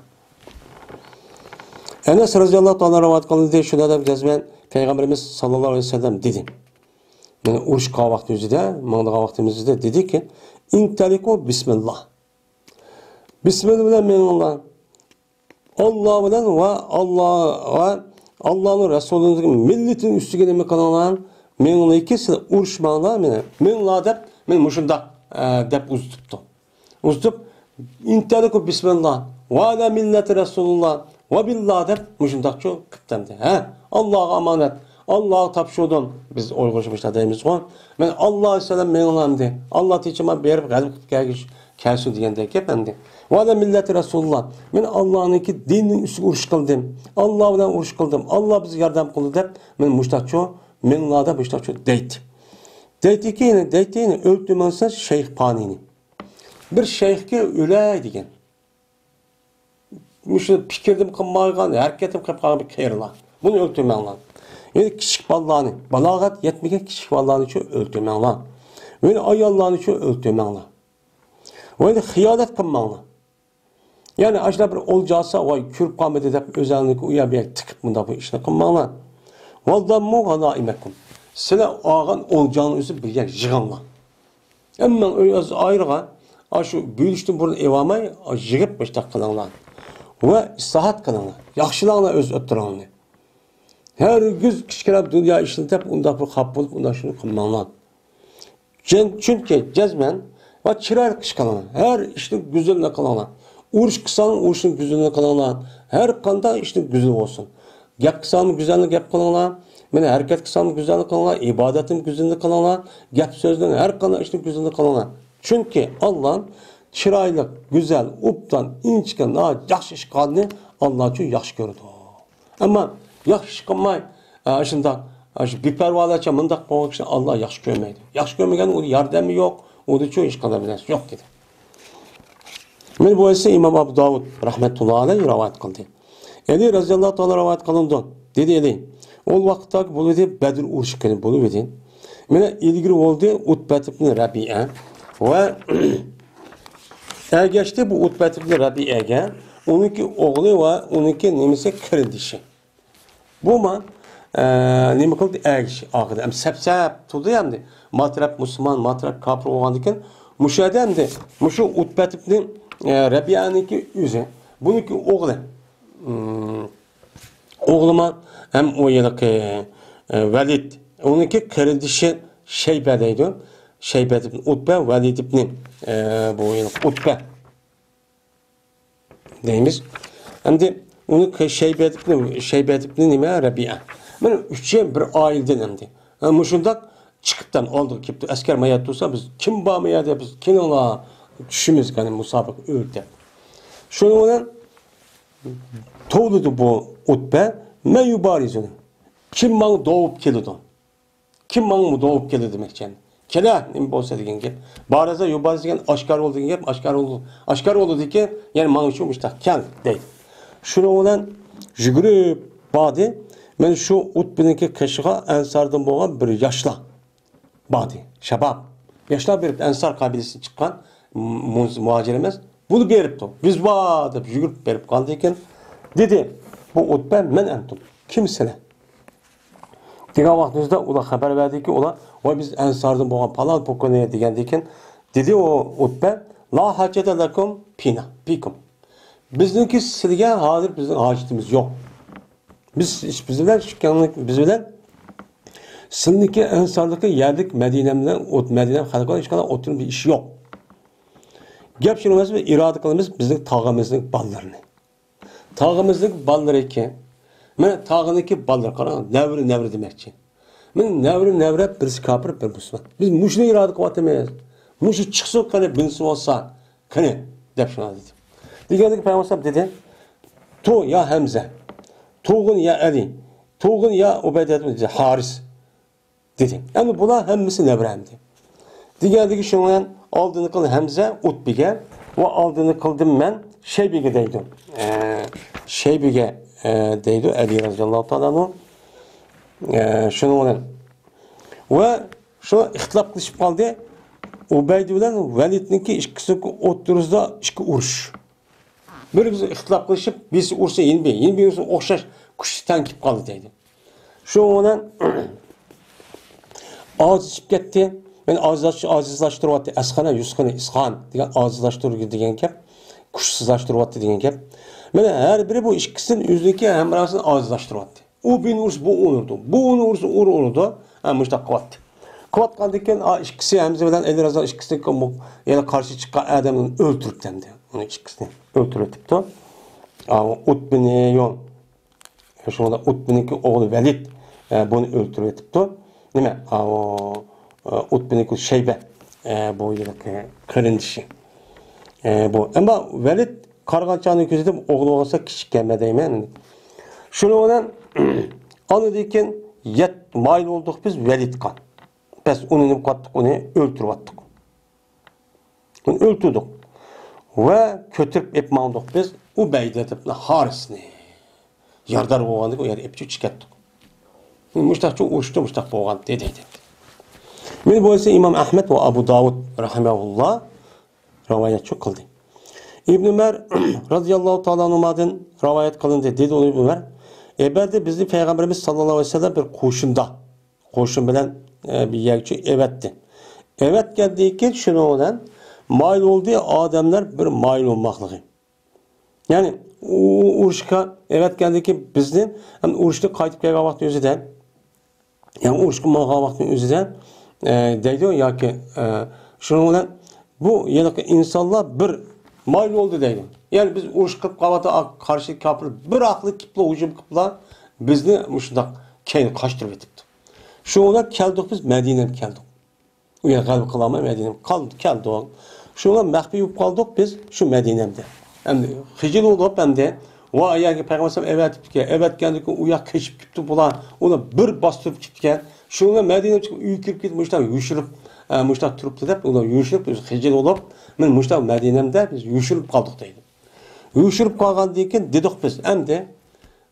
ئەنەس رەزىياللاھۇ تائالا رىۋايەت قىلىندى، شۇنداق دەپ جەزمەن پەيغەمبىرىمىز ساللاللاھۇ ئەلەيھى ۋەسەللەم دېدى. مانا ئۇرۇش قىلغان ۋاقتىمىزدا، ماڭىدىغان ۋاقتىمىزدا دېدىكى، ئىنتەلىقۇ بىسمىللا. بىسمىللا بىلەن مېڭىڭلار. ئاللا بىلەن ۋە ئاللا ۋە ئاللانىڭ رەسۇلىنىڭ مىللىتىنىڭ ئۈستىگە نېمە قىلىڭلار؟ مېڭىڭلاركى سىلەر ئۇرۇشماڭلار مېنى. مېڭىڭلار دەپ، مېنى مۇشۇنداق، ئە، دەپ ئۇزىتىپتۇ. ئۇزىتىپ، ئىنتەلىكۇ بىسمىللا ۋە ئەلا مىللەتى رەسۇلۇللا ۋە بىللا دەپ مۇشۇنداقچۇ قىپتەمدى. ھە، ئاللاغا ئامانەت، ئاللاغا تاپشۇردۇم. بىز ئۇيغۇرچە مۇشۇنداق دەيمىزغۇ. مەن ئاللا سەلەم مېڭىڭلار ئەمدى. ئاللا تېچىما بېرىپ غەلىبە قىلىپ كەلگۈچ كەلسۇن دېگەندەك گەپ ئەمدى. ۋە ئەلا مىللەتى رەسۇلۇللا. مەن ئاللانىڭكى دىنىنىڭ ئۈستىگە ئۇرۇش قىلدىم. ئاللا بىلەن ئۇرۇش قىلدىم. ئاللا بىزگە ياردەم قىلدى دەپ مەن مۇشتاچۇ، مېڭىڭلار دەپ مۇشتاچۇ دەيتتى. دەيتتىكى، دەيتتى، ئۆلتۈرمەڭ سىلەر شەيخ پانىنى. بىر شەيخكە ئۆلەي دېگەن. مۇشۇ پىكىردىن قىلمايدىغان، ھەرىكەتتىن قىلىپ قالغان بىر قېرىلار. بۇنى ئۆلتۈرمەڭلار. يەنى كىچىك بالىلارنى، بالاغەت يەتمىگەن كىچىك بالىلارنىچۇ ئۆلتۈرمەڭلار. يەنى ئاياللارنىچۇ ئۆلتۈرمەڭلار. ۋە يەنى خىيانەت قىلماڭلار. يەنى ئاشۇنداق بىر ئولجا ئالسا، ۋاي، كۆرۈپ قالمىدى دەپ ئۆزەڭنىڭكى ئۇ يەر بۇ يەرگە تىقىپ مۇنداق بىر ئىشنى قىلماڭلار. ۋەللەممۇ غەنائىمەكۇم. سىلەر ئالغان ئولجاڭنى ئۆزى بىر يەرگە يىغىڭلار. ھەممىڭ ئۆز ئايرىغا، ئاشۇ بۆلۈشتىن بۇرۇن ئېۋالماي، يىغىپ مۇشۇنداق قىلىڭلار. ۋە ئىسلاھات قىلىڭلار. ياخشىلاڭلار ئۆز ئوتتۇراڭلارنى. ھەرگىز كىچىككىنە دۇنيا ئىشىنى دەپ ئۇنداق بىر خاپا بولۇپ، ئۇنداق شۇنى قىلماڭلار. چۈن-، چۈنكى جەزمەن ۋە چىرايلىق ئىش قىلىڭلار. ھەر ئىشنى گۈزەللىك قىلىڭلار. ئۇرۇش قىلساڭ، ئۇرۇشنى گۈزەللىك قىلىڭلار. ھەر قانداق ئىشنى گۈزەل بولسۇن. گەپ قىلساڭمۇ گۈزەللىك گەپ قىلىڭلار. مانا ھەرىكەت قىلساڭمۇ گۈزەللىك قىلىڭلار. ئىبادەتنى گۈزەللىك قىلىڭلار. گەپ سۆزنى، ھەر قانداق ئىشنى گۈزەللىك قىلىڭلار. چۈنكى ئاللا چىرايلىق، گۈزەل، ئوبدان، ئىنچىكە، ناھايىتى ياخشى ئىش قىلغاننى ئاللا ئۈچۈن ياخشى كۆرىدۇ. ئەمما ياخشى ئىش قىلماي، ئە، شۇنداق، ئە، شۇ بىپەرۋالارچە مۇنداق قىلغان كىشىنى ئاللا ياخشى كۆرمەيدۇ. ياخشى كۆرمىگەن ئۇنى ياردەمى يوق، ئۇنىچۇ ھېچقانداق بىر نەرسە يوق دېدى. مانا بۇ ھەدىسنى ئىمام ئابۇ داۋۇد رەھمەتۇللا ئەلەيھ رىۋايەت قىلدى. ئەلى رەزىياللاھۇ تائالا رىۋايەت قىلىنىدۇ. دېدى ئەلى، ئۇ ۋاقىتتا بولۇۋىدى، بەدر ئۇرۇشى كۈنى بولۇۋىدى. مانا ئىلگىرى بولدى ئۇتبەت ئىبن رەبىئە ۋە ئەگەشتى بۇ ئۇتبەت ئىبن رەبىئەگە ئۇنىڭكى ئوغلى ۋە ئۇنىڭكى نېمىسى قېرىندىشى. بۇمۇ، ئە، نېمە قىلدى؟ ئەگىشى ئاخىرىدا. ئەمدى سەپ-سەپ تۇردى ئەمدى. ما تەرەپ مۇسۇلمان، ما تەرەپ كاپىر بولغاندىكىن، مۇشۇ يەردە ئەمدى مۇشۇ ئۇتبە ئىبنى، ئە، رەبىئەنىڭكى ئۆزى، بۇنىڭكى ئوغلى. ئوغلىما ھەم ئۇ ھېلىقى، ئە، ۋەلىد، ئۇنىڭكى قېرىندىشى شەيبە دەيدۇ. شەيبە ئىبنى ئۇتبە، ۋەلىد ئىبنى، ئە، بۇ ھېلىقى ئۇتبە دەيمىز. ئەمدى ئۇنى شەيبە ئىبنى، شەيبە ئىبنى نېمە؟ رەبىئە. مانا ئۈچى بىر ئائىلىدىن ئەمدى. ھە، مۇشۇنداق چىقىپتىن ئالدىغا كېلىپتۇ. ئەسكەر مايا تۇرسا، بىز كىم بارمۇ يەردە، بىز كېلىڭلار، چۈشىمىز، قېنى مۇسابىقە ئۆتتى. شۇنىڭ بىلەن توۋلىدى بۇ ئۇتبە، مەن يۇبارىزۇنى. كىم ماڭا دوۋۇپ كېلىدۇ؟ كىم ماڭا دوۋۇپ كېلىدۇ دېمەكچى. كېلە، نېمە بولسا دېگەن گەپ. بارىزا يۇبارىز دېگەن ئاشكارا بولىدۇ دېگەن گەپ، ئاشكارا بولىدۇ. ئاشكارا بولىدىكى، يەنى ماڭا شۇ مۇشتاق كەل دەيدۇ. شۇنىڭ بىلەن يۈگۈرۈپ باردى. مانا شۇ ئۇتبىنىڭكى قېشىغا ئەنساردىن بولغان بىر ياشلار باردى. شاباب. ياشلار بېرىپ ئەنسار قەبىلىسىدىن چىققان، مۇ-، مۇھاجىر ئەمەس. بۇ بېرىپتۇ. بىز بار دەپ يۈگۈرۈپ بېرىپ قالدى ئىكەن. دېدى، بۇ ئۇتبە، مەن ئەنتۇم. كىم سىلەر؟ دېگەن ۋاقتىمىزدا ئۇلار خەۋەر بەردىكى، ئۇلار، ۋاي، بىز ئەنساردىن بولغان پالان پوكۇنى دېگەندىكىن، دېدى ئۇ ئۇتبە، لا ھاجەتە لەكۇم پىنا، پىكۇم. بىزنىڭكى سىلىگە ھازىر بىزنىڭ ھاجىتىمىز يوق. بىز، بىز بىلەن، بىز بىلەن سىلىنىڭكى ئەنسارلىقى يەرلىك مەدىنە بىلەن ئوت-، مەدىنە خەلقى بىلەن ھېچقانداق ئوتتۇرىدا بىر ئىش يوق. گەپ شۇنىڭ ئىرادا قىلىمىز بىزنىڭ تاغىمىزنىڭ بالىلىرىنى. تاغىمىزنىڭ بالىلىرى ئىكەن. مانا تاغىنىڭكى بالىلىرى، قاراڭ، نەۋرە، نەۋرە دېمەكچى. مانا نەۋرە، نەۋرە، بىرسى كاپىر، بىر مۇسۇلمان. بىز مۇشۇنى ئىرادا قىلىۋاتىمىز. مۇشۇ چىقسۇن، قېنى، بىلسە بولسا، قېنى، دەپ شۇنداق دېدى. دېگەندىكىن پەيغەمبەر ئەلەيھىسسالام دېدى، تو يا ھەمزە، توغۇن يا ئەلى، توغۇن يا ئۇبەيدە ئىبن ھارىس. دېدى. ئەمدى بۇلار ھەممىسى نەۋرەمدى. دېگەندىكى شۇنىڭ بىلەن ئالدىنى قىل ھەمزە ئۇتبىگە ۋە ئالدىنى قىلدىم مەن شەيبىگە دەيدۇ. ئە، شەيبىگە، ئە، دەيدۇ ئەلى رەزىياللاھۇ تائالا ئەنھۇ. ئە، شۇنىڭ بىلەن ۋە شۇ ئىختىلاپ قىلىشىپ قالدى. ئۇبەيدە بىلەن ۋەلىدنىڭكى ئىككىسىنىڭكى ئوتتۇرىسىدا ئىككى ئۇرۇش. بىر-بىرسى ئىختىلاپ قىلىشىپ، بىرسى ئۇرسا يەنە بىر، يەنە بىرسى ئوخشاش كۈچ تەڭ كېلىپ قالدى دەيدۇ. شۇنىڭ بىلەن ئاجىزلىشىپ كەتتى. يەنى ئاجىزلاش-، ئاجىزلاشتۇرۇۋەتتى. ئەسخانا، يۇسخىنى، ئىسخان دېگەن ئاجىزلاشتۇرۇش دېگەن گەپ. كۈچسىزلاشتۇرۇۋەتتى دېگەن گەپ. مانا ھەر بىرى بۇ ئىككىسىدىن ئۆزىنىڭكى ھەمراھىسىنى ئاجىزلاشتۇرۇۋەتتى. ئۇ بىرنى ئۇرسا، بۇ ئۇرىدۇ. بۇ ئۇنى ئۇرسا، ئۇ ئۇرىدۇ. ھە، مۇشۇنداق قىلىۋەتتى. قىلىۋاتقاندىن كېيىن، ئا، ئىككىسى، ھەمزە بىلەن ئەلى رەزا ئىككىسىنى، يەنە قارشى چىققان ئادەمنى ئۆلتۈرۈپتۇ ئەمدى. ئۇنى ئىككىسىنى ئۆلتۈرۈۋېتىپتۇ. ئا، ئۇتبىنى يون. شۇڭا ئۇتبىنىڭكى ئوغلى ۋەلىد، ئە، بۇنى ئۆلتۈرۈۋېتىپتۇ. نېمە؟ ئا، ئۇ، ئە، ئۇتبىنىڭكى شەيبە، ئە، بۇ يىلقى قېرىندىشى. ئە، بۇ. ئەمما ۋەلىد قارىغان چاغنى كۆزىتىپ، ئوغلى بولسا كىچىككەنمەن دەيمەن. شۇنىڭ بىلەن ئاندىن كېيىن يەت-، مايىل بولدۇق بىز ۋەلىدقا. بەس، ئۇنى نېمە قىلاتتۇق؟ ئۇنى ئۆلتۈرۈۋەتتۇق. ئۇنى ئۆلتۈردۇق. ۋە كۆتۈرۈپ ئېلىپ ماڭدۇق بىز ئۇبەيدە ئىبن ھارىسنى. يارىدار بولغاندىكىن ئۇ يەردە ئېلىپ چىقىپ كەتتۇق. مۇشتاقچۇ ئۇرۇشتا مۇشتاق بولغان دېدى، دېدى. مانا بۇ ئىسى ئىمام ئەھمەد ۋە ئەبۇ داۋۇد رەھىمەھۇللا رىۋايەتچۇ قىلدى. ئىبن ئۆمەر رەزىياللاھۇ تائالا ئەنھۇمادىن رىۋايەت قىلىندى. دېدى ئۇ ئىبن ئۆمەر، ئەۋەتتى بىزنى پەيغەمبىرىمىز ساللاللاھۇ ئەلەيھى ۋەسەللەم بىر قوشۇندا، قوشۇن بىلەن، ئە، بىر يەرگىچە ئەۋەتتى. ئەۋەتكەندىن كېيىن شۇنىڭ بىلەن مايىل بولدى، ئادەملەر بىر مايىل بولماقلىقى. يەنى ئۇ ئۇرۇشقا ئەۋەتكەندىن كېيىن بىزنى ھەم ئۇرۇشتىن قايتىپ كەلگەن ۋاقىت ئۆزىدە، يەنى ئۇرۇشقا ماڭغان ۋاقىتنىڭ ئۆزىدە، ئە، دەيدۇ ياكى، ئە، شۇنىڭ بىلەن بۇ ھېلىقى ئىنسانلار بىر مايىل بولدى دەيدۇ. يەنى بىز ئۇرۇش قىلىپ قالىۋاتقان قارشى كاپىر بىر ئاقلىق كېلىپلا ھۇجۇم قىلىپلا بىزنى مۇشۇنداق كەينىگە قاچۇرۇۋېتىپتۇ. شۇنىڭ بىلەن كەلدۇق بىز مەدىنەگە كەلدۇق. ئۇ يەر غەلىبە قىلالماي مەدىنە قالدى، كەلدۇق. شۇڭا مەخپىي بولۇپ قالدۇق بىز شۇ مەدىنەمدە. ئەمدى خىجىل بولدۇق ئەمدى. ۋا ئەگەر پەيغەمبەر ئەلەيھىسسالام ئەۋەتىپتىكەن، ئەۋەتكەندىن كېيىن ئۇ ياق قېچىپ كېتىپتۇ بۇلار. ئۇلار بىر باستۇرۇپ كېتىپتىكەن. شۇڭا مەدىنە چىقىپ ئۆيگە كىرىپ كېتىپ مۇشۇنداق يوشۇرۇپ، ئە، مۇشۇنداق تۇرۇپتۇ دەپ ئۇلار يوشۇرۇپ، بىز خىجىل بولۇپ، مانا مۇشۇنداق مەدىنەمدە بىز يوشۇرۇپ قالدۇق دەيدۇ. يوشۇرۇپ قالغاندىن كېيىن دېدۇق بىز ئەمدى.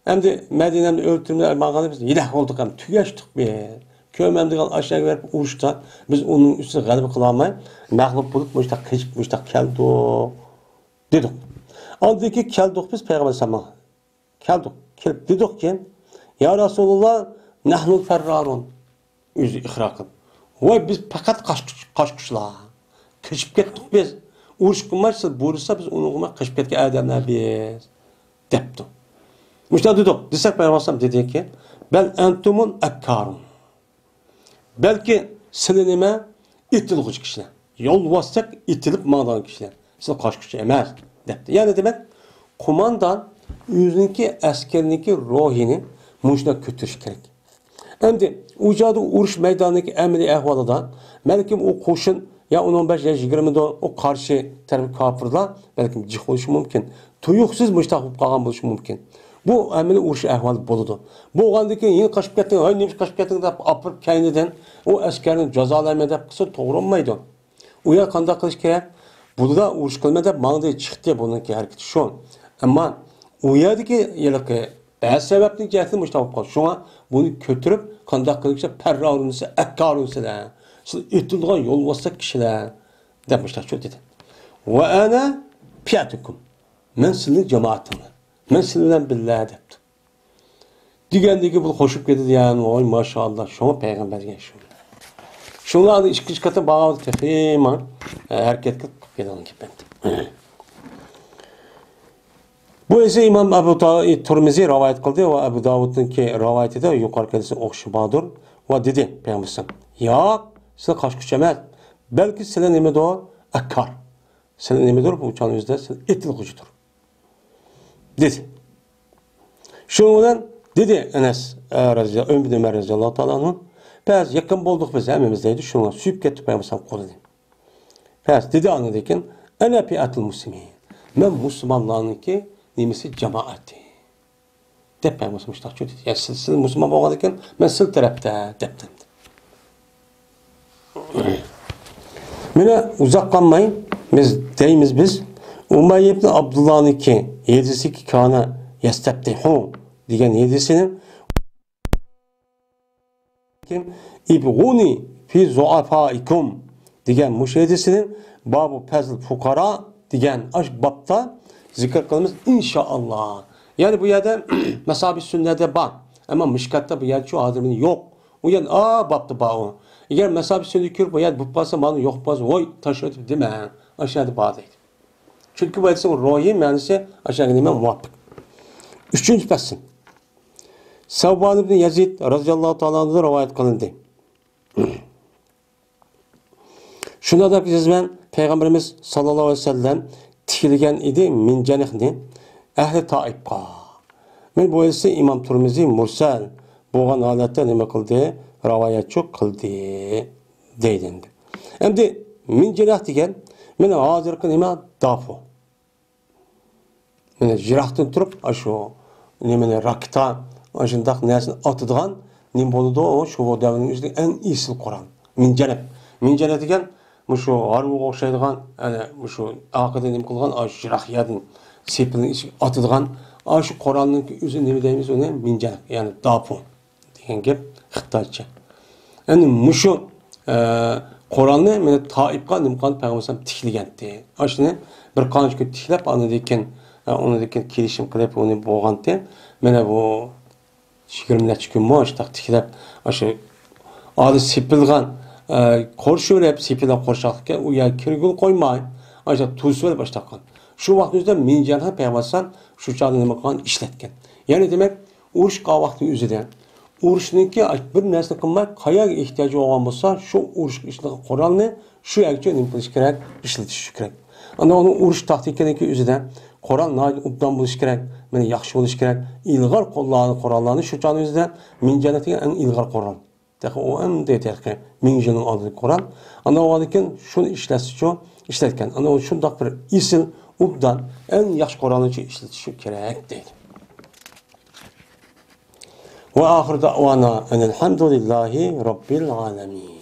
ئەمدى مەدىنەمدە ئۆلتۈرمىلەر ماڭغاندا بىز ھېلەك بولدۇق ھەم تۈگەشتۇق بىز. كۆرمەمدىگەن ئاشۇ يەرگە بېرىپ ئۇرۇشتا بىز ئۇنىڭ ئۈستىگە غەلىبە قىلالماي مەغلۇپ بولۇپ مۇشۇنداق قېچىپ مۇشۇنداق كەلدۇق دېدۇق. ئاندىن كېيىن كەلدۇق بىز پەيغەمبەر ئەلەيھىسسالامغا. كەلدۇق. كېلىپ دېدۇقكى، يا رەسۇلاللا، نەھنۇل فەررارۇن. ئۆزى ئىقرار قىلىپ، ۋاي، بىز پەقەت قاچقۇچ-، قاچقۇچلار. قېچىپ كەتتۇق بىز. ئۇرۇش قىلماي، سىز بۇيرۇسا، بىز ئۇنى قىلماي قېچىپ كەتكەن ئادەملەر بىز، دەپتۇ. مۇشۇنداق دېدۇق، دېسەك، پەيغەمبەر ئەلەيھىسسالام دېدىكى، بەل ئەنتۇمۇل ئەككارۇن. بەلكى سىلى نېمە؟ ئېتىلغۇچى كىشىلەر. يولۋاستەك ئېتىلىپ ماڭىدىغان كىشىلەر. سىلى قاچقۇچى ئەمەس، دەپتۇ. يەنى دېمەك، قوماندان ئۆزىنىڭكى ئەسكىرىنىڭكى روھىنى مۇشۇنداق كۆتۈرۈش كېرەك. ئەمدى ئۇ چاغدا ئۇرۇش مەيدانىدىكى ئەمەلىي ئەھۋالىدا بەلكىم ئۇ قوشۇن يا ئون بەش يا يىگىرمە دو، ئۇ قارشى تەرەپ كاپىرلار بەلكىم جىق بولۇشى مۇمكىن. تۇيۇقسىز مۇشۇنداق بولۇپ قالغان بولۇشى مۇمكىن. بۇ ئەمەلىي ئۇرۇش ئەھۋالى بولىدۇ. بولغاندىن كېيىن، يېنىڭ قاچىپ كەتتىڭ، ھەي، نېمىشقا قاچىپ كەتتىڭ دەپ ئاپىرىپ كەينىدىن ئۇ ئەسكەرنى جازالايمەن دەپ قىلسا توغرا بولمايدۇ. ئۇ يەر قانداق قىلىش كېرەك؟ بۇنىدا ئۇرۇش قىلىمەن دەپ ماڭدى، چىقتى، بۇنىڭكى ھەرىكىتى شۇ. ئەمما ئۇ يەردىكى ھېلىقى بەزى سەۋەبنىڭ جەھەتتىن مۇشۇنداق بولۇپ قالدى. شۇڭا بۇنى كۆتۈرۈپ، قانداق قىلىپ، پەررارۇنسىلەر، ئەككارۇنسىلەر، سىلەر ئېتىلىدىغان يولۋاستەك كىشىلەر، دەپ مۇشۇنداق دېدى. ۋە ئەنە پىئەتۇكۇم. مەن سىلىنىڭ جامائىتىڭمەن. مەن سىلەر بىلەن بىللە، دەپتۇ. دېگەندىكى بۇ قوشۇپ كېتىدۇ، يەنى، ۋاي، ماشائاللا، شۇڭا پەيغەمبەرگە شۇ. شۇڭلاردا ئىككىنچى قېتىم بارغاندا تېخىمۇ، ئە، ھەرىكەتكە قىلىپ كېتىدىغان گەپ ئەمدى. بۇ ئىسى ئىمام ئەبۇ تا-، تۇرمىزى رىۋايەت قىلدى ۋە ئەبۇ داۋۇدنىڭكى رىۋايىتىدە يۇقىرىقى ھەدىسنىڭ ئوخشىشى باردۇر ۋە دېدى پەيغەمبەر، ياق، سىلەر قاچقۇچى ئەمەس، بەلكى سىلەر نېمىدۇر؟ ئەككار. سىلەر نېمىدۇر؟ بۇ چاغنىڭ ئۆزىدە سىلەر ئېتىلغۇچىدۇر، دېدى. شۇنىڭ بىلەن دېدى ئەنەس، ئە، رەزىياللاھۇ، ئىبن ئۆمەر رەزىياللاھۇ تائالا ئەنھۇ، بەس، يېقىن بولدۇق بىز ھەممىمىز، دەيدۇ، شۇڭا سۆيۈپ كەتتى پەيغەمبەر قولىنى. بەس، دېدى ئاندىن كېيىن، ئەنە پىئەتۇل مۇسلىمىن. مەن مۇسۇلمانلارنىڭكى نېمىسى، جامائىتى. دەپ پەيغەمبەر مۇشۇنداق دېدى. يا سىز، سىز مۇسۇلمان بولغاندىكىن، مەن سىز تەرەپتە، دەپتۇ. مانا ئۇزاق قالماي، بىز دەيمىز بىز، ئۇمەييە ئىبن ئابدۇللانىڭكى ھەدىسىكى كان يەستەفتىھۇ دېگەن ھەدىسىنى، كىم؟ ئىبغۇنى فى زۇئەفائىكۇم دېگەن مۇشۇ ھەدىسىنى بابۇ پەزل فۇقارا دېگەن ئاشۇ بابتا زىكىر قىلىمىز، ئىنشائاللا. يەنى بۇ يەردە مەسابى سۈننەدە بار. ئەمما مىشكاتتا بۇ يەردە شۇ ھازىر مېنى يوق. ئۇ يەنە ئا بابتا بار ئۇ. ئەگەر مەسابى سۈننەدە كۆرۈپ بۇ يەردە بولۇپ قالسا، مانا يوق بولسا، ۋوي، تاشلىۋېتىپ دېمەڭ. ئاشۇ يەردە بار دەيدۇ. چۈنكى بۇ ھەدىسنىڭ روھىي مەنىسى ئاشۇ يەرگە نېمە مۇۋاپىق. ئۈچىنچى پەسىل. سەۋبان ئىبن يەزىد رەزىياللاھۇ تائالا ئەنھۇدىن رىۋايەت قىلىندى. شۇنداق دەپ يېزىمەن، پەيغەمبىرىمىز ساللاللاھۇ ئەلەيھى ۋەسەللەم تىكلىگەن ئىدى مىنجەنىقنى ئەھلى تائىپقا. مەن بۇ ھەدىسنى ئىمام تۇرمىزى مۇرسەل بولغان ھالەتتە نېمە قىلدى؟ رىۋايەتچۇ قىلدى، دەيدۇ ئەمدى. ئەمدى مىنجەنىق دېگەن، مانا ھازىرقى نېمە؟ داپۇ. مانا يىراقتىن تۇرۇپ، ئاشۇ نېمىنى، راكېتا، ئاشۇنداق نەرسىنى ئاتىدىغان نېمە بولىدۇ؟ شۇ دەۋرنىڭ ئۆزىدە ئەڭ ئېسىل قورال. مىنجەنىق. مىنجەنىق دېگەن مۇشۇ ھارۋىغا ئوخشايدىغان، يەنى مۇشۇ ئارقىدىن نېمە قىلغان، ئاشۇ يىراق يەردىن سېپىلنىڭ ئىچىگە ئاتىدىغان، ئاشۇ قورالنىڭ ئۆزى نېمە دەيمىز ئۇنى؟ مىنجەنىق، يەنى داپۇ. دېگەن گەپ خىتايچە. يەنى مۇشۇ، ئە، قورالنى مانا تائىپقا نېمە قىلغان؟ پەيغەمبەر ئەلەيھىسسالام تىكلىگەنتى. ئاشۇنى بىر قانچە كۈن تىكلەپ، ئاندىن كېيىن، ئە، ئۇنىڭدىن كېيىن كېلىشىم قىلىپ ئۇنى بولغانتى. مانا بۇ يىگىرمە نەچچە كۈنمۇ ئاشۇنداق تىكلەپ، ئاشۇ ئالدى سېپىلغان، ئە، قورشىۋېلىپ، سېپىلغان قورشاقلىققا ئۇ يەرگە كىرگىلى قويماي، ئاشۇنداق توسۇۋېلىپ ئاشۇنداق قىلغان. شۇ ۋاقىتنىڭ ئۆزىدە مىنجەنىقنى پەيغەمبەر ئەلەيھىسسالام شۇ چاغدا نېمە قىلغان؟ ئىشلەتكەن. يەنى دېمەك، ئۇرۇش قىلغان ۋاقىتنىڭ ئۆزىدە ئۇرۇشنىڭكى بىر نەرسىنى قىلماي، قەيەرگە ئېھتىياجى بولغان بولسا، شۇ ئۇرۇشقا ئىشلىتىدىغان قورالنى شۇ يەرگىچە نېمە قىلىش كېرەك؟ ئىشلىتىش كېرەك. ئاندىن ئۇنىڭ ئۇرۇش تاكتىكىنىڭكى ئۆزىدە قورال ناھايىتى ئوبدان بولۇشى كېرەك، مانا ياخشى بولۇشى كېرەك. ئىلغار قوللارنى، قوراللارنى شۇ چاغنىڭ ئۆزىدە مىنجەنىق دېگەن ئەڭ ئىلغار قورال. تېخى ئۇ ئەمدى تېخى مىڭ يىلنىڭ ئالدىدىكى قورال. ئاندىن ئۇنىڭدىن كېيىن شۇنى ئىشلەتسىچۇ، ئىشلەتكەن. ئاندىن شۇنداق بىر ئېسىل، ئوبدان، ئەڭ ياخشى قورالنىچۇ ئىشلىتىشى كېرەك دەيدۇ. ۋە ئاخىر دەئۋانا ئەنىل ھەمدۇلىللاھى رەببىل ئالەمىن.